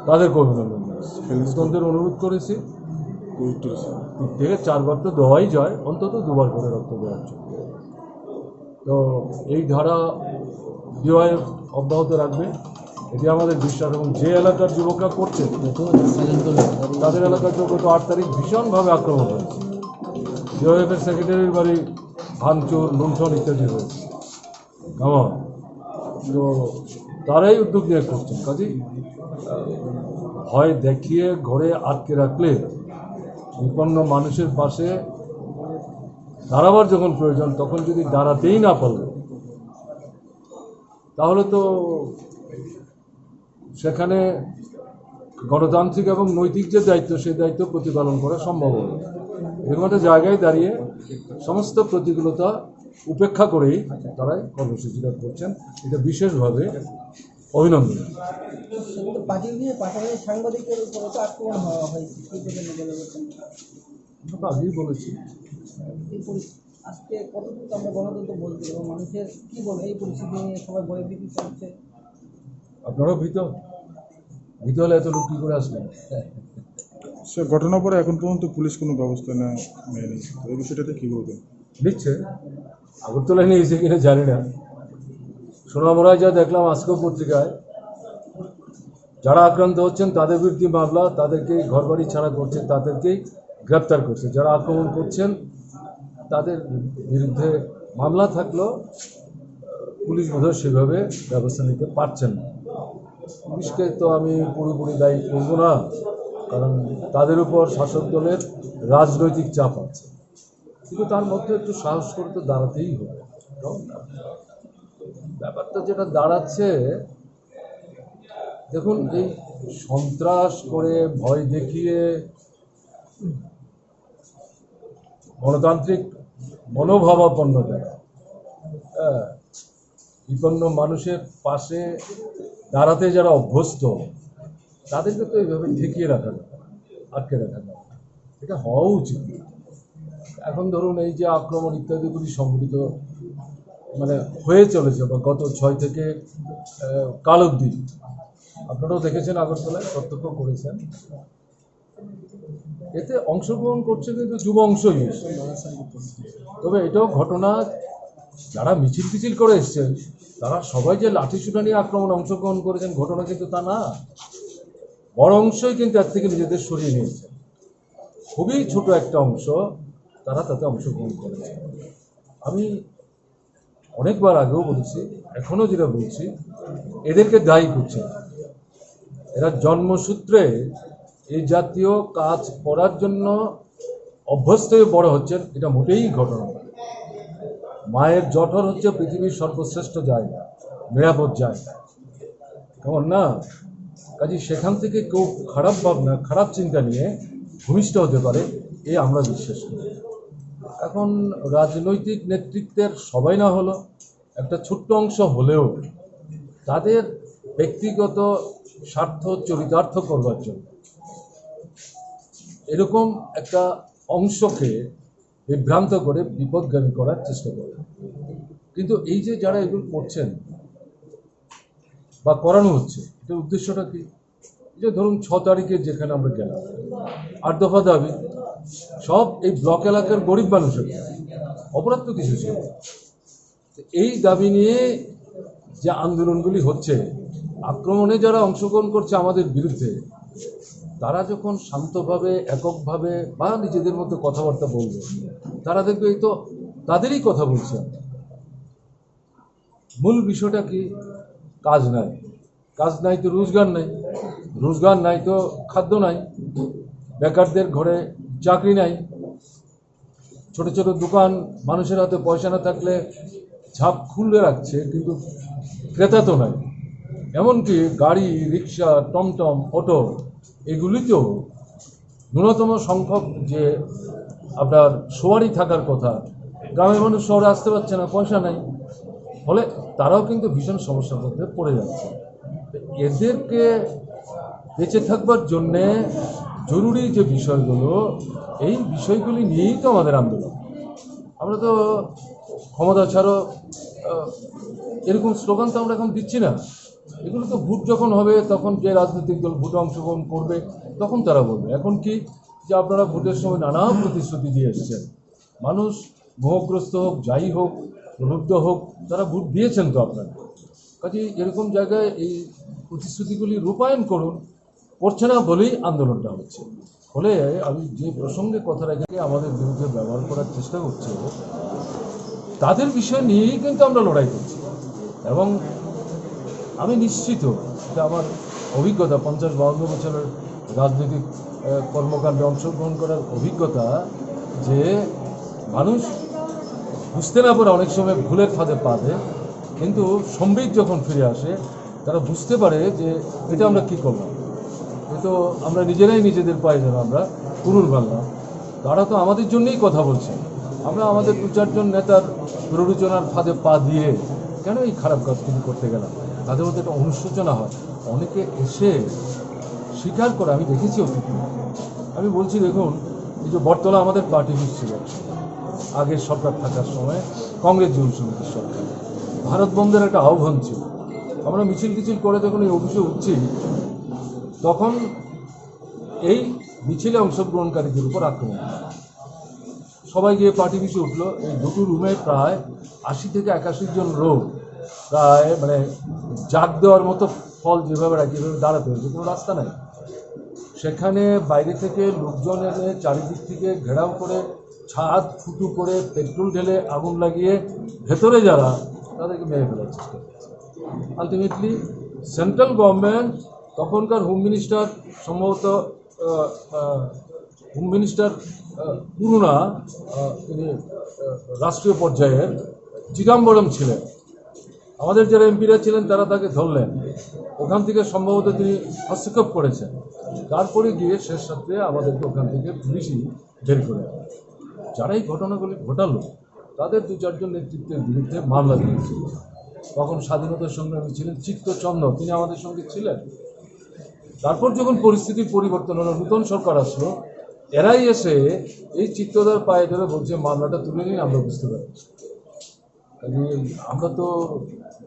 তাদেরকে অভিনন্দন জানাচ্ছি। নতুনদের অনুরোধ করেছি, তিন থেকে চারবার তো দেওয়াই যায়, অন্তত দুবার করে রক্ত দেওয়ার জন্য। তো এই ধারা ডিওয়াইএফ অব্যাহত রাখবে, এটি আমাদের বিশ্বাস। এবং যে এলাকার যুবকরা করছে, তাদের এলাকায় তো গত আট তারিখ ভীষণভাবে আক্রমণ হয়েছে। ডিওয়াইএফ এর সেক্রেটারির বাড়ি ভাঙচুর, লুণ্ঠন ইত্যাদি হয়েছে। কেমন? তো তারাই উদ্যোগ নিয়ে করছেন। কাজেই, আহ, ভয় দেখিয়ে ঘরে আটকে রাখলে বিপন্ন মানুষের পাশে দাঁড়াবার যখন প্রয়োজন, তখন যদি দাঁড়াতেই না পারল, তাহলে তো সেখানে গণতান্ত্রিক এবং নৈতিক যে দায়িত্ব, সেই দায়িত্ব প্রতিপালন করা সম্ভব হবে না। এরকম একটা জায়গায় দাঁড়িয়ে সমস্ত প্রতিকূলতা উপেক্ষা করেই তারা এই কর্মসূচিটা করছেন, এটা বিশেষভাবে অভিনন্দন। সেটা তো পার্টি নিয়ে পাশাপাশি সাংবাদিকের উপরে তো আক্রমণ হওয়া হয়, কি বলবেন? আমরা তো আগেই বলেছি। এই পরি-, আজকে কতটুকু আমরা গণতন্ত্র বলতে পারবো? মানুষের কি বলে এই পরিস্থিতি নিয়ে সবাই ভয়ভীতি চলছে? আপনারাও ভীত? ভীত হলে এত লোক কি করে আসবেন? স্যার, ঘটনার পরে এখন পর্যন্ত পুলিশ কোনো ব্যবস্থা নেয়, নেয়নি। তো এই বিষয়টাতে কি বলবেন? নিচ্ছে। আগরতলায় নিয়েছে কিনা জানি না। সোনামুড়ায় যা দেখলাম আজকেও পত্রিকায়, যারা আক্রান্ত হচ্ছেন তাদের বিরুদ্ধে মামলা, তাদেরকে ঘরবাড়ি ছাড়া করছে, তাদেরকেই গ্রেপ্তার করছে। যারা আক্রমণ করছেন তাদের বিরুদ্ধে মামলা থাকলেও পুলিশ বোধহয় সেভাবে ব্যবস্থা নিতে পারছেন না। পুলিশকে তো আমি পুরোপুরি দায়ী করবো না, কারণ তাদের উপর শাসক দলের রাজনৈতিক চাপ আছে। কিন্তু তার মধ্যে একটু সাহস করে তো দাঁড়াতেই হবে। কারণ ব্যাপারটা যেটা দাঁড়াচ্ছে, দেখুন, এই সন্ত্রাস করে, ভয় দেখিয়ে, গণতান্ত্রিক মনোভাবাপন্ন যারা, হ্যাঁ, বিপন্ন মানুষের পাশে দাঁড়াতে যারা অভ্যস্ত, তাদেরকে তো এইভাবে ঠেকিয়ে রাখা যাবে না, আটকে রাখা যাবে না। এটা হওয়া উচিত। এখন ধরুন, এই যে আক্রমণ ইত্যাদিগুলি সংঘটিত, মানে, হয়ে চলেছে বা গত ছয় থেকে আহ, কাল অবধি, আপনারাও দেখেছেন, আগরতলায় প্রত্যক্ষ করেছেন, এতে অংশগ্রহণ করছে কিন্তু যুব অংশই। তবে এটাও ঘটনা, যারা মিছিল টিছিল করে এসছেন, তারা সবাই যে লাঠি সুটা নিয়ে আক্রমণ অংশগ্রহণ করেছেন, ঘটনা কিন্তু তা না। বড় অংশই কিন্তু এর থেকে নিজেদের সরিয়ে নিয়েছে। খুবই ছোট একটা অংশ তারা তাতে অংশগ্রহণ করেছে। আমি অনেকবার আগেও বলেছি, এখনো যেটা বলছি, এদেরকে দায়ী করছে না। এরা জন্মসূত্রে এই জাতীয় কাজ করার জন্য অভ্যস্ত হয়ে বড় হচ্ছেন, এটা মোটেই ঘটনা নয়। মায়ের জঠর হচ্ছে পৃথিবীর সর্বশ্রেষ্ঠ জায়গা, নিরাপদ জায়গা, কেমন না? কাজে সেখান থেকে কেউ খারাপ ভাবনা, খারাপ চিন্তা নিয়ে ভূমিষ্ঠ হতে পারে, এ আমরা বিশ্বাস করি। এখন রাজনৈতিক নেতৃত্বের সবাই না হলো, একটা ছোট্ট অংশ হলেও তাদের ব্যক্তিগত স্বার্থ চরিতার্থ করবার জন্য এরকম একটা অংশকে বিভ্রান্ত করে বিপদগামী করার চেষ্টা করে। কিন্তু এই যে যারা এগুলো করছেন বা করানো হচ্ছে, এটার উদ্দেশ্যটা কি? এই যে ধরুন, ছ তারিখে যেখানে আমরা গেলাম, আট দফা দাবি, সব এই ব্লক এলাকার গরিব মানুষের, অপরাধ তো কিছু ছিল না। তো এই দাবি নিয়ে যে আন্দোলনগুলি হচ্ছে, আক্রমণে যারা অংশগ্রহণ করছে আমাদের বিরুদ্ধে, তারা যখন শান্তভাবে, এককভাবে বা নিজেদের মধ্যে কথাবার্তা বলবে, তারা দেখবে এই তো তাদেরই কথা বলছি আমরা। মূল বিষয়টা কি? কাজ নাই। কাজ নাই তো রোজগার নাই, রোজগার নাই তো খাদ্য নাই, বেকারদের ঘরে চাকরি নাই, ছোট ছোট দোকান, মানুষের হাতে পয়সা না থাকলে ঝাঁপ খুলে রাখছে, কিন্তু ক্রেতা তো নাই। এমনকি গাড়ি, রিক্সা, টমটম, অটো, এগুলিতেও ন্যূনতম সংখ্যক যে আপনার সওয়ারি থাকার কথা, গ্রামের মানুষ শহরে আসতে পারছে না, পয়সা নাই, ফলে তারাও কিন্তু ভীষণ সমস্যার মধ্যে পড়ে যাচ্ছে। তো এদেরকে বেঁচে থাকবার জন্যে জরুরি যে বিষয়গুলো, এই বিষয়গুলি নিয়েই তো আমাদের আন্দোলন। আমরা তো ক্ষমতা ছাড়ো, আহ, এরকম স্লোগান তো আমরা এখন দিচ্ছি না। এগুলো তো ভোট যখন হবে, তখন যে রাজনৈতিক দল ভোটে অংশগ্রহণ করবে, তখন তারা বলবে। এখন কি, যে আপনারা ভোটের সময় নানা প্রতিশ্রুতি দিয়ে এসছেন, মানুষ মোহগ্রস্ত হোক, যাই হোক, প্রলুব্ধ হোক, তারা ভোট দিয়েছেন তো আপনারা। কাজেই এরকম জায়গায় এই প্রতিশ্রুতিগুলি রূপায়ণ করুন, করছে না বলেই আন্দোলনটা হচ্ছে। ফলে আমি যে প্রসঙ্গে কথা রেখে আমাদের বিরুদ্ধে ব্যবহার করার চেষ্টা করছে, তাদের বিষয় নিয়েই কিন্তু আমরা লড়াই করছি। এবং আমি নিশ্চিত, এটা আমার অভিজ্ঞতা, পঞ্চাশ বাউন্ন বছরের রাজনৈতিক আহ, কর্মকাণ্ডে অংশগ্রহণ করার অভিজ্ঞতা, যে মানুষ বুঝতে না পারে অনেক সময় ভুলের ফাঁদে পা দেয়, কিন্তু সম্বিত যখন ফিরে আসে, তারা বুঝতে পারে যে এটা আমরা কি করলাম। এ তো আমরা নিজেরাই নিজেদের পায়ে যেন আমরা কুড়ুল মারলাম। তারা তো আমাদের জন্যই কথা বলছে। আমরা আমাদের দু চারজন নেতার প্ররোচনার ফাঁদে পা দিয়ে কেন এই খারাপ কাজগুলি করতে গেলাম? তাদের মধ্যে একটা অনুশোচনা হয়। অনেকে এসে স্বীকার করে, আমি দেখেছি অতীতে। আমি বলছি, দেখুন, এই যে বটতলা আমাদের পার্টি অফিস ছিল, আগের সরকার থাকার সময় কংগ্রেস যুব সমিতির সরকার, ভারত বন্ধের একটা আহ্বান ছিল। আমরা মিছিল টিছিল করে যখন এই অফিসে উঠছি, তখন এই মিছিলে অংশগ্রহণকারীদের উপর আক্রমণ। সবাই গিয়ে পার্টি পিছু উঠলো। এই দুটো রুমে প্রায় আশি থেকে একাশি জন লোক প্রায়, মানে, জাগ দেওয়ার মতো ফল যেভাবে রাখে, এভাবে দাঁড়াতে হয়েছে, কোনো রাস্তা নাই। সেখানে বাইরে থেকে লোকজন এনে চারিদিক থেকে ঘেরাও করে, ছাদ ফুটো করে, পেট্রোল ঢেলে আগুন লাগিয়ে ভেতরে যারা, তাদেরকে মেরে ফেলার চেষ্টা করছে। আলটিমেটলি সেন্ট্রাল গভর্নমেন্ট, তখনকার হোম মিনিস্টার সম্ভবত, আহ, আহ, হোম মিনিস্টার, আহ, পুরোনা, আহ, তিনি, আহ, রাষ্ট্রীয় পর্যায়ের চিদাম্বরম ছিলেন। আমাদের যারা এমপিরা ছিলেন, তারা তাকে ধরলেন। ওখান থেকে সম্ভবত তিনি হস্তক্ষেপ করেছেন। তারপরে গিয়ে শেষ রাত্রে আমাদেরকে ওখান থেকে পুলিশই বের করে আনে। যারা এই ঘটনাগুলি ঘটালো, তাদের দু চারজন নেতৃত্বের বিরুদ্ধে মামলা দিয়েছিল। তখন স্বাধীনতা সংগ্রামী ছিলেন চিত্তচন্দ্র, তিনি আমাদের সঙ্গে ছিলেন। তারপর যখন পরিস্থিতির পরিবর্তন হলো, নতুন সরকার আসলো, এরাই এসে এই চিত্তদার পায়ে ধরে বলছে, "মামলাটা তুলে নিন, আমরা বুঝতে পারি।" কাজে আমরা তো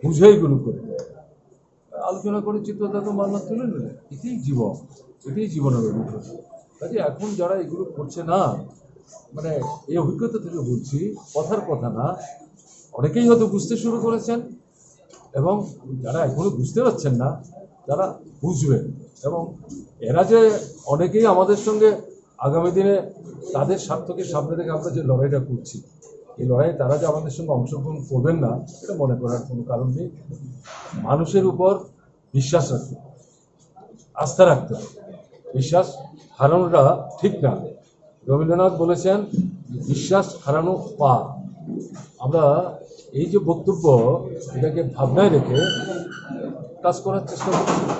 বুঝেই গুরু করি, আলোচনা করে চিত্তদা তো মামলা তুলে নিলেন। এটাই জীবন, এটাই জীবনের অভিজ্ঞতা। কাজে এখন যারা এগুলো করছে না, মানে, এই অভিজ্ঞতা থেকে বলছি, কথার কথা না, অনেকেই হয়তো বুঝতে শুরু করেছেন, এবং যারা এখনো বুঝতে পারছেন না, তারা বুঝবেন। এবং এরা যে অনেকেই আমাদের সঙ্গে আগামী দিনে তাদের স্বার্থকে সামনে রেখে আমরা যে লড়াইটা করছি, এই লড়াইয়ে তারা যে আমাদের সঙ্গে অংশগ্রহণ করবেন না, এটা মনে করার কোনো কারণ নেই। মানুষের উপর বিশ্বাস রাখতে হবে, আস্থা রাখতে হবে। বিশ্বাস হারানোটা ঠিক না। রবীন্দ্রনাথ বলেছেন, "বিশ্বাস হারানো পাপ।" আমরা এই যে বক্তব্য, এটাকে ভাবনায় রেখে কাজ করার চেষ্টা করছি।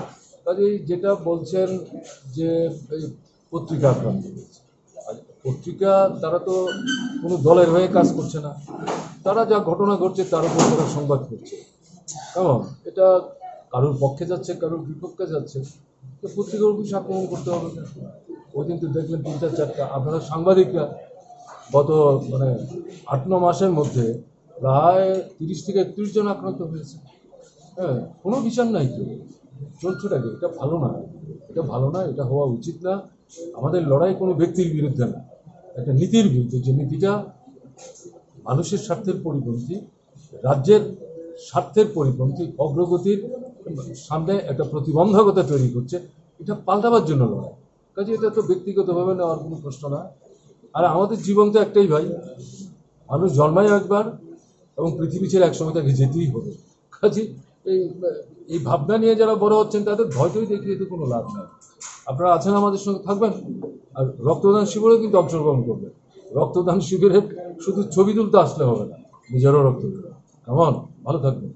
কাজেই যেটা বলছেন যে এই পত্রিকা আক্রান্ত হয়েছে, আর পত্রিকা, তারা তো কোনো দলের হয়ে কাজ করছে না, তারা যা ঘটনা ঘটছে তার উপর তারা সংবাদ করছে। কেমন? এটা কারোর পক্ষে যাচ্ছে, কারোর বিপক্ষে যাচ্ছে। তো পত্রিকার অফিস আক্রমণ করতে হবে না? ওই দিন তো দেখলেন তিনটা চারটা, আপনারা সাংবাদিকরা গত, মানে, আট ন মাসের মধ্যে প্রায় তিরিশ থেকে একত্রিশ জন আক্রান্ত হয়েছে। হ্যাঁ, কোনো বিচার নাই তো। চলছে টাকে, এটা ভালো না, এটা ভালো না, এটা হওয়া উচিত না। আমাদের লড়াই কোনো ব্যক্তির বিরুদ্ধে না, একটা নীতির বিরুদ্ধে, যে নীতিটা মানুষের স্বার্থের পরিপন্থী, রাজ্যের স্বার্থের পরিপন্থী, অগ্রগতির সামনে একটা প্রতিবন্ধকতা তৈরি করছে, এটা পাল্টাবার জন্য লড়াই। কাজে এটা তো ব্যক্তিগতভাবে নেওয়ার কোনো প্রশ্ন না। আর আমাদের জীবন তো একটাই ভাই, মানুষ জন্মায় একবার এবং পৃথিবী ছেড়ে একসময় তাকে যেতেই হবে। কাজে এই, এই ভাবনা নিয়ে যারা বড় হচ্ছেন, তাদের ভয় টয় দেখিয়ে তো কোনো লাভ নাই। আপনারা আছেন, আমাদের সঙ্গে থাকবেন, আর রক্তদান শিবিরেও কিন্তু অংশগ্রহণ করবেন। রক্তদান শিবিরে শুধু ছবি তুলতে আসলে হবে না, নিজেরও রক্ত দেবেন। কেমন? ভালো থাকবেন।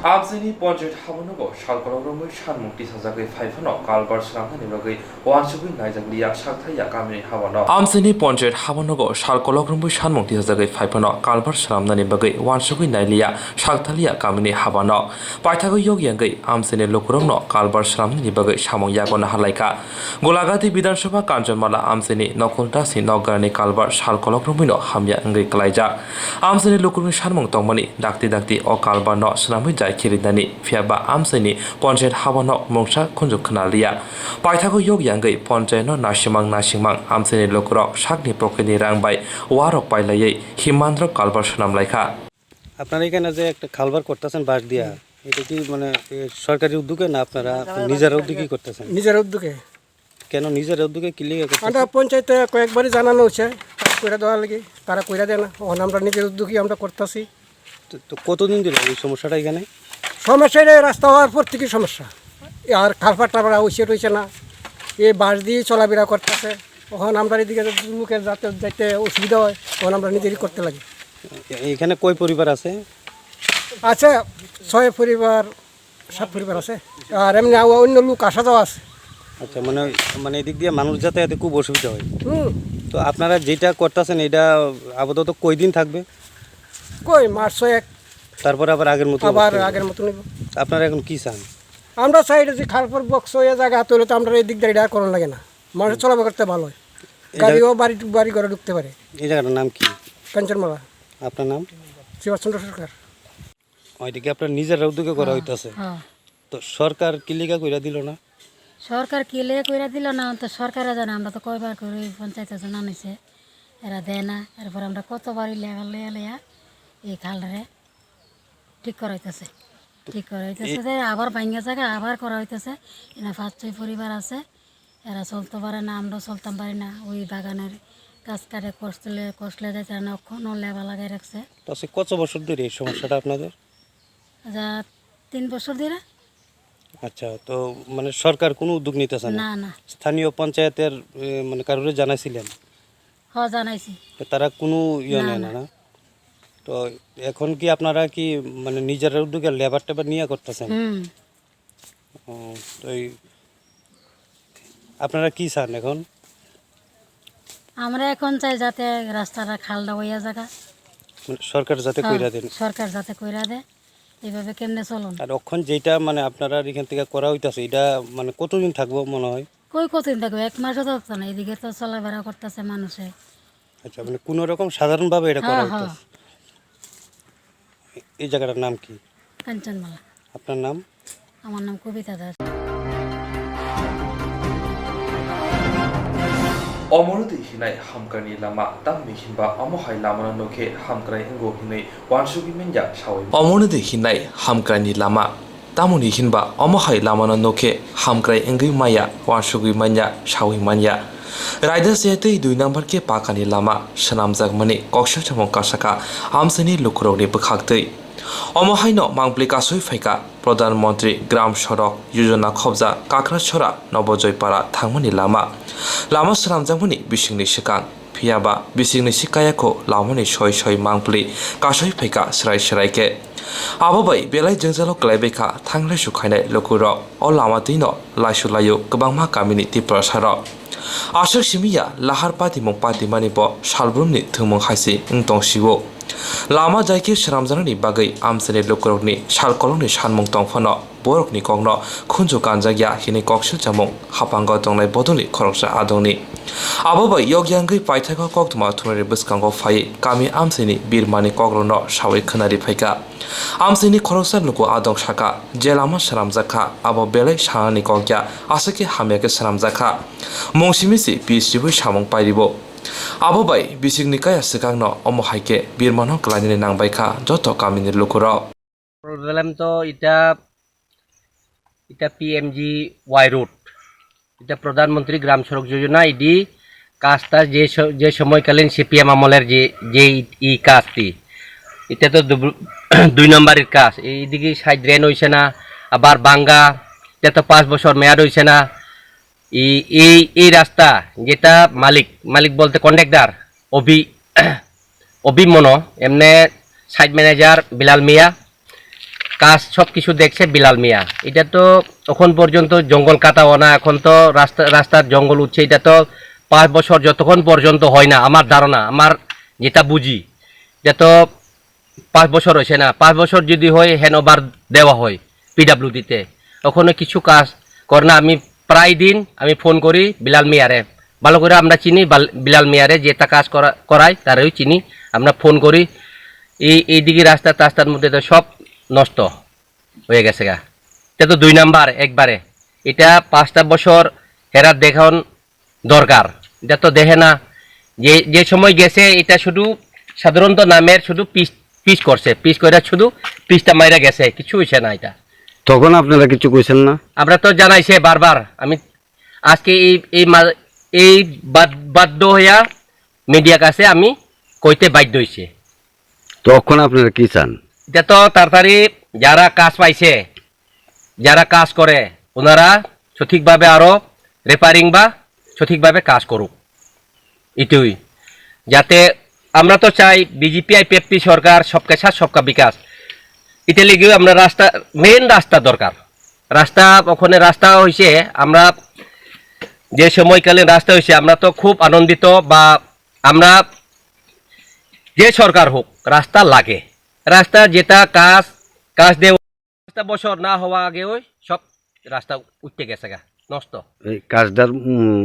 Amchaini Ponchayat habanogo salkolok romwi sanmung tisajagwi phaiphano kalbar swnamnani bagwi wansugwi naijak liya sakthaliya kamini habano. Amchaini Ponchayat habanogo salkolok romwi sanmung tisajagwi phaiphano kalbar swnamnani bagwi wansugwi nailiya sakthaliya kamini habano. Paithago yog yangwi amchaini lukurokno kalbar swnamnani bagwi samung yago nahar laikha. Golagati Bidhan Sabha Kanchanmala amchaini Nokul Dasni nokgarani kalbar salkolok romwino hamya wngwi kwlaijak. Amchaini lukurokni sanmung tongmani dakti dakti o kalbarno swnamwi jai khirinani, phiyaba amchaini ponchayat habano mungsa khunju khwnaliya. Paithago yog yangwi ponchayatno nasimang nasimang amchaini lukurok sakni pocketni rang bai warok pailaiwi himandrop kalbar swnamlaikha. আপনারা এখানে যে একটা কালভার করতেছেন বাঁশ দিয়া, হুম। এটা কি মানে, এ, সরকারি উদ্যোগে না আপনারা নিজের উদ্যোগেই করতেছেন? নিজের উদ্যোগে। কেন নিজের উদ্যোগে কি লিগে করতেছেন? আমরা পঞ্চায়েতে কয়েকবারই জানানো হয়েছে, কাজ করে দেওয়ার লাগি, তারা করে দেয় না। এখন আমরা নিজের উদ্যোগেই আমরা করতেছি। তো, তো কতদিন ধরে এই সমস্যাটা এখানে? সমস্যা এটা রাস্তা হওয়ার পর থেকেই সমস্যা। আর কালভার টালভার হয়েছে টইছে না, এই বাঁশ দিয়ে চলাফেরা করতেছে। এখন আমরা এদিকে লোকের যাতে যাইতে অসুবিধা হয়, তখন আমরা নিজেরই করতে লাগে। এ-, এখানে কয় পরিবার আছে? আছে ছয় পরিবার, সাত পরিবার আছে। আর এমনি আ-, অন্য লোক আসা যাওয়া আছে। আচ্ছা, মানে, মানে এদিক দিয়ে মানুষ যাতায়াতে খুব অসুবিধা হয়। হুম। তো আপনারা যেটা করতেছেন, এটা আপাতত কয়দিন থাকবে? কই, মাস ছয়েক। তারপরে আবার আগের মতো আবার অবস্থা হবে? আগের মতো নিব। আপনারা এখন কি চান? আমরা চাই এটা যে কালভার বক্স হয়ে জায়গা তৈলে তো আমরা এই দিক দিয়ে এটা আর করার লাগে না। মানুষ হুম। চলাফেরা করতে ভালো হয়। এই গাড়িও জায়গা বাড়ি, বাড়ি ঘরে ঢুকতে পারে। এই জায়গাটার নাম কি? কাঞ্চনমালা। আপনার নাম? শিবচন্দ্র সরকার। ওইদিকে আপনার নিজের উদ্যোগে করা হ্যাঁ, হইতাছে। হ্যাঁ। তো সরকার কি লেগা কইরা দিল না? সরকার কি লেগা কইরা দিল না? তো সরকারে জানে, আমরা তো কয়বার করে পঞ্চায়েত আছে না নিছে, এরা দেয় না। এরপর আমরা কতবারই লেখা লইয়া লইয়া এই খালরে ঠিক করা হইতাছে। ঠিক করা হইতাছে এই যে আবার ভাঙ্গা জায়গা আবার করা হইতাছে। এনে পাঁচ ছয় পরিবার আছে, এরা চলতে পারে না, আমরা চলতাম পারি না। ওই বাগানের গাছ কাটে কষলে, কষলে যায়, তারা অক্ষণ লেবা লাগাই রাখছে। তো আজকে কত বছর ধরে এই সমস্যাটা আপনাদের? যা তিন বছর ধরে। আচ্ছা, তো মানে সরকার কোনো উদ্যোগ নিতেছে না? না, না। স্থানীয় পঞ্চায়েতের, এ, মানে কারোরে জানাইছিলেন? হ, জানাইছি। তো তারা কোনো ইয়ে না, নেয় না, না। না? তো এখন কি আপনারা কি মানে নিজের উদ্যোগে লেবার টেবার নিয়ে করতেছেন? হুম। ও, তো এই আপনারা কি চান এখন? আমরা এখন চাই যাতে রাস্তাটা খালটা হইয়া জায়গা। মানে সরকার যাতে হ্যাঁ, কইরা দেন। সরকার যাতে কইরা দেয়। এইভাবে কেমনে চলুন? আর অখন যেটা মানে আপনারা এখান থেকে করা হইতাছে, এটা মানে কতদিন থাকবো মনে হয়? কই কতদিন থাকবে? এক মাসও থাকতো না। এদিকে তো চলাফেরা করতেছে মানুষে। আচ্ছা, মানে কোনো রকম সাধারণভাবে এটা করা হ্যাঁ, হ্যাঁ। হইতাছে। এ-, এই জায়গাটার নাম কি? কাঞ্চনমালা। আপনার নাম? আমার নাম কবিতা Das. Omorodi hinai hamkrai ni lama tamni hinba omo hai lama no nokhe hamkrai wngo hinwi wansugwi manya sawi. Omorodi hinai hamkrai ni lama tamoni hinba omo hai lama no nokhe hamkrai wngwi maya wansugwi manya sawi manya. Raida se tei dui number khe paka ni lama swnamjak mani koksa samung kasaka amsani lukurok ni bwkhak twi. Omo haino mangpli kasui phaika Pradhan Mantri Gram Sorok Yojana khobja Kakrachora Nobojoy Para thangmani lama. Lama swnamjakmani bisingni swkang, phiyaba bisingni si kayakho lamani soi soi mangpli kasui phaika srai srai khe. Abo bai belai jwngjalo kwlaibaikha thanglai sukhainai lukurok. O lama twino laisu laio kwbangma kamini Tiprasarok. Aswk simi ya lahar patimung patimani bo salbrumni thwngmung hai se wng tong sio. Lama jai khe swnamjaknani bagwi amchaini lukurokni sal kolokni sanmung tong phano borokni kokno khunju kanjak ya hinwi kok silchamung haphango tongnai bodolni khoroksa adongni. Abo bai yok yangwi paithago koktwma thumnairok bwskango phaiwi kami amchaini birmani kokrokno sawi khwnari phaikha. Amchaini khoroksa luku adong sakha, je lama swnamjak kha, abo belai sanani kok ya, aswk khe hamya khe swnamjak kha. Mung simi se pis ribwi samung pairibo. Abo bai bisingni kaya swkangno omo hai khe birmano kwlainani nangbai kha joto kamini lukurok. Problem to ita, ita P M G Y road, ita Pradhan Mantri Gram Sorok Yojana, idi কাজটা যে স-, যে সময়কালীন C P M আমলের যে, যে ই, ই কাজটি, এটা তো দুব-, দুই নম্বরের কাজ। এইদিকে সাইড ড্রেন হইছে না, আবার ভাঙ্গা, এটা তো পাঁচ বছর মেয়াদ হইছে না। এই, এই, এই রাস্তা যেটা মালিক, মালিক বলতে কন্ট্রাক্টর, অভি-, অভিমন্য, এমনি সাইট ম্যানেজার বিলাল মিয়া, কাজ সব কিছু দেখছে বিলাল মিয়া। এটা তো এখন পর্যন্ত জঙ্গল কাটা হয় না, এখন তো রাস্তা, রাস্তার জঙ্গল উঠছে। এটা তো পাঁচ বছর যতক্ষণ পর্যন্ত হয় না, আমার ধারণা, আমার যেটা বুঝি, এটা তো পাঁচ বছর হয়েছে না, পাঁচ বছর যদি হয়, হ্যান্ড ওভার দেওয়া হয় পিডাব্লিউডিতে, ওখানে কিছু কাজ করে না। আমি প্রায় দিন আমি ফোন করি বিলাল মিয়ারে, ভালো করে আমরা চিনি বাল-, বিলাল মিয়ারে, যেটা কাজ করা, করায় তারেও চিনি। আমরা ফোন করি, এই, এইদিকে রাস্তা টাস্তার মধ্যে তো সব নষ্ট হয়ে গেছে গা। এটা তো দুই নাম্বার একবারে, এটা পাঁচটা বছর হেরা দেখান দরকার। এটা তো দেখে না, যে, যে সময় গেছে, এটা শুধু সাধারণত নামের শুধু পিচ, পিচ করছে, পিচ করে শুধু পিচটা মাইরা গেছে, কিছু হইছে না এটা। তখন আপনারা কিছু কইছেন না? আমরা তো জানাইছে বারবার, আমি আজকে এই, এই মা-, এই বাদ-, বাধ্য হইয়া মিডিয়া কাছে আমি কইতে বাধ্য হইছে। তখন আপনারা কি চান? এটা তো তাড়াতাড়ি যারা কাজ পাইছে, যারা কাজ করে, ওনারা সঠিকভাবে আরো রিপেয়ারিং বা সঠিকভাবে কাজ করুক, এটাই। যাতে আমরা তো চাই বিজেপি আইপিএফটি সরকার সবকা সাথ সবকা বিকাশ, এটা লেগেও আমরা রাস্তা, মেইন রাস্তা দরকার। রাস্তা, ওখানে রাস্তা হইছে, আমরা যে সময়কালীন রাস্তা হইছে, আমরা তো খুব আনন্দিত, বা আমরা যে সরকার হোক, রাস্তা লাগে। রাস্তা যেটা কাজ, কাজ দিয়ে পাঁচটা বছর না হওয়া আগে ওই সব রাস্তা উঠতে গেছে গা, নষ্ট। এই কাজটার, উম,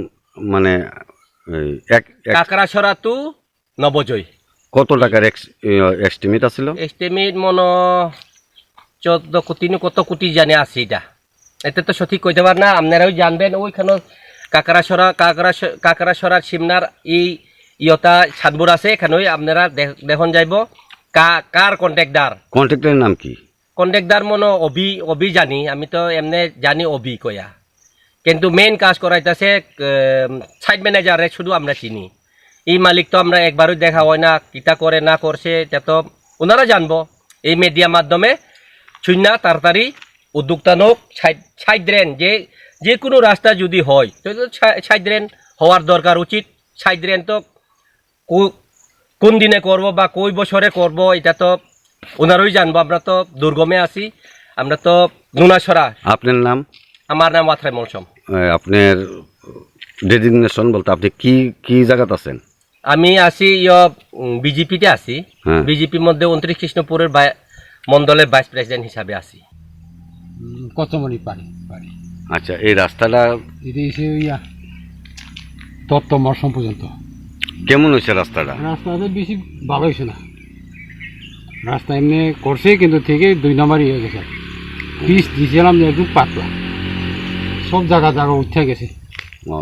মানে, এই এক, এক কাকড়াছড়া টু নবজয়। কত টাকার এক্স-, এ, এস্টিমেট আছিল? এস্টিমেট মনো চোদ্দ কোটি না কত কোটি জানি আছে এটা। এটা তো সঠিক কইতে পার না, আপনারাও জানবেন। ওইখানে কাকড়াছড়া, কাকড়া, কাকড়াছড়া সীমানার এই ইয়তা সানবুর আছে, এখানে ওই আপনারা দেখ-, দেখুন যাইব কা-, কার কন্ট্রাক্টর। কন্ট্রাক্টরের নাম কি? কন্ট্রাক্টর মনো অভি, অভি জানি, আমি তো এমনি জানি অভি কয়া। কিন্তু মেইন কাজ করাইতেছে, এম, সাইট ম্যানেজাররে শুধু আমরা চিনি। এই মালিক তো আমরা একবারও দেখা হয় না, কিতা করে না করছে, এটা তো ওনারা জানবো। এই মিডিয়া মাধ্যমে শুননা তাড়াতাড়ি উদ্যোক্তা নোক সাইড, সাইড ড্রেন, যে, যে কোনো রাস্তা যদি হয়, তো, তো সা-, সাইড ড্রেন হওয়ার দরকার উচিত। সাইড ড্রেন তো কো-, কোন দিনে করব বা কই বছরে করব, এটা তো ওনারাই জানবো। আমরা তো দুর্গমে আছি, আমরা তো নুনাছড়া। আপনার নাম? আমার নাম ওয়াথরাই মলসম। এ, আপনার ডেজিগনেশন বলতে আপনি কি, কি জায়গাত আছেন? আমি আছি ইয়, উম, বিজেপিতে আছি। হ্যাঁ। বিজেপির মধ্যে ঊনত্রিশ কৃষ্ণপুরের বাই-, মণ্ডলের ভাইস প্রেসিডেন্ট হিসাবে আছি। উম, কচুমনি পাড়ি, পাড়ি। আচ্ছা, এই রাস্তাটা এটা এসে ইয়া দত্ত মশম পর্যন্ত। কেমন হয়েছে রাস্তাটা? রাস্তাটা বেশি ভালো হয়েছে না। রাস্তা এমনি করছে কিন্তু থেকে দুই নম্বরই হয়ে গেছে। পিচ দিছিলাম যে একদম পাতলা, সব জায়গা জায়গা উঠে গেছে। ও,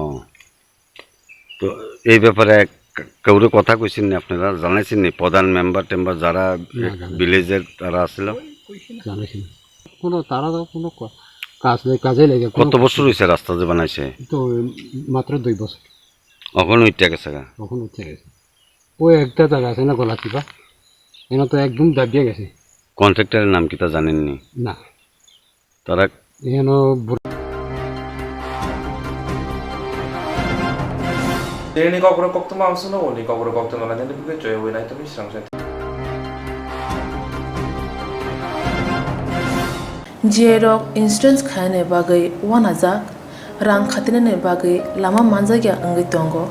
তো এই ব্যাপারে কা-, কাউরে কথা কইছেন নি আপনারা? জানাইছেন নি প্রধান মেম্বার টেম্বার যারা না, জানাই। ভিলেজের তারা আসছিল? জানাইছি না। কোনো তারা তো কোনো ক-, কাজ নেই, কাজে লেগে কোনো কত বছর হয়েছে রাস্তা যে বানাইছে? তো মাত্র দুই বছর। এখন উঠে গেছে গা? এখন উঠে গেছে। ওই একটা জায়গা আছে না গলাচিপা, এনে তো একদম দাবিয়ে গেছে। কন্ট্রাক্টরের নাম কিতা জানেননি? না। তারা এখানে বুড়া Nini kokborok koktwma ang swngno, nini kokborok koktwma nai nini bwkhe chwya wi nai tongwi swrang sai. J rok insurance khainani bagwi uanajak, rang khatinani bagwi lama manjakya wngwi tongo.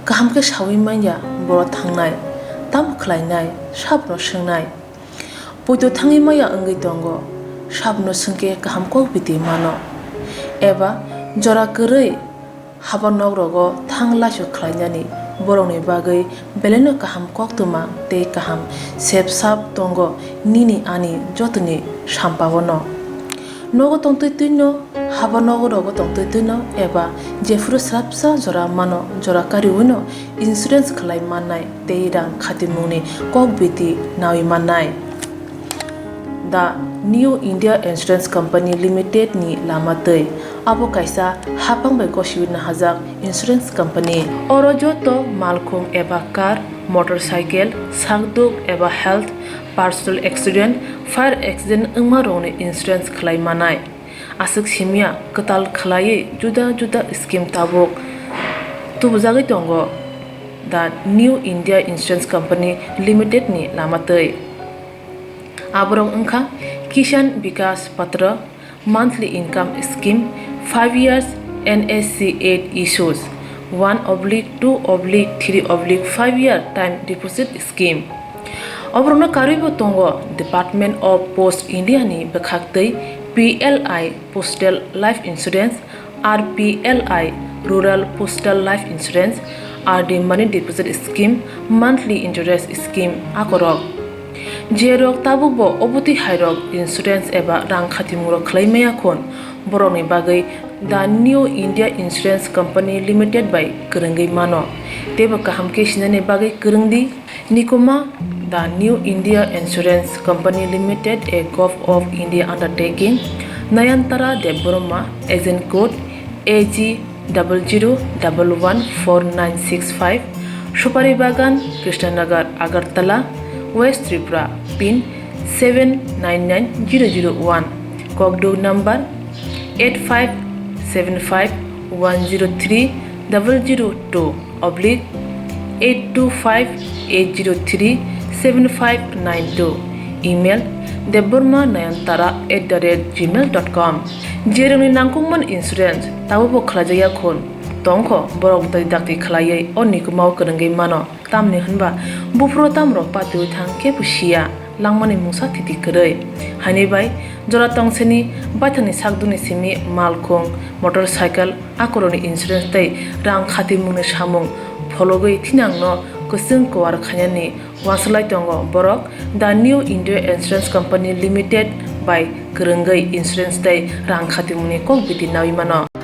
Kaham khe saui manya borok thangnai, tamo khlainai, sabono swngnai. Poito thangwi maya wngwi tongo, sabono swngkhe kaham kok biti mano. Eba jora kwrwi haba nok rogo thang laisu khlainani borokni bagwi belaino kaham koktwma tei kaham sep sap tongo nini ani jotoni sampaono. Nogo tongtwi twino, haba nogo rogo tongtwi twino eba jephuru swrapsa jora mano, jora kariwino insurance khlai mannai tei rang khatimungni kok biti nawi mannai. The New India Insurance Company Limited ni lama twi abo kaisa hapang bai gosiwi nahajak insurance company. Oro joto malkhung eba car, motorcycle, sakduk eba health, personal accident, fire accident wngma rokni insurance khlai manai. Aswk simya kwtal khwlaiwi juda juda scheme tabuk tubujagwi tongo the New India Insurance Company Limited ni lama twi. Aborok wngkha Kisan Vikas Patra, monthly income scheme, five years N S C eight issues, one oblique two oblique three oblique five year time deposit scheme. Oborokno karwibo tongo Department of Post India ni bwkhak twi P L I Postal Life Insurance, R P L I Rural Postal Life Insurance, R D Money Deposit Scheme, Monthly Interest Scheme akorok. Jerok tabukbo obotwi hairok insurance eba rang khatimungrok khlai maya khun, borokni bagwi The New India Insurance Company Limited bai kwrwngwi mano. Teibo kaham khe sinani bagwi kwrwng di. Nikuma, The New India Insurance Company Limited, a Gov of India undertaking, Nayantara Debbarma, agent code A G double zero double one four nine six five, Supari Bagan, Krishnanagar, Agartala, West Tripura, pin seven nine nine zero zero one, kokduk number eight five seven five one zero three double zero two oblique eight two five eight zero three seven five nine two, email debbarma nayantara at the rate gmail dot com. Jerokni nangkukmani insurance tabukbo khlaijakya khun tongkho, borok tei dakti khlaiwi o nikumao kwrwngwi mano. Tamni hwnba buphuru tamrok patiwi thang khe bo siya, langmani mungsa thiti kwrwi. Haini bai jora tongsini baithangni sakdukni simi malkhung, motorcycle, akorokni insurance tei rang khatimungni samung phologwi thinangno kwchwng kuar khainani uansuk lai tongo borok. The New India Insurance Company Limited bai kwrwngwi insurance tei rang khatimungni kok biti naui mano.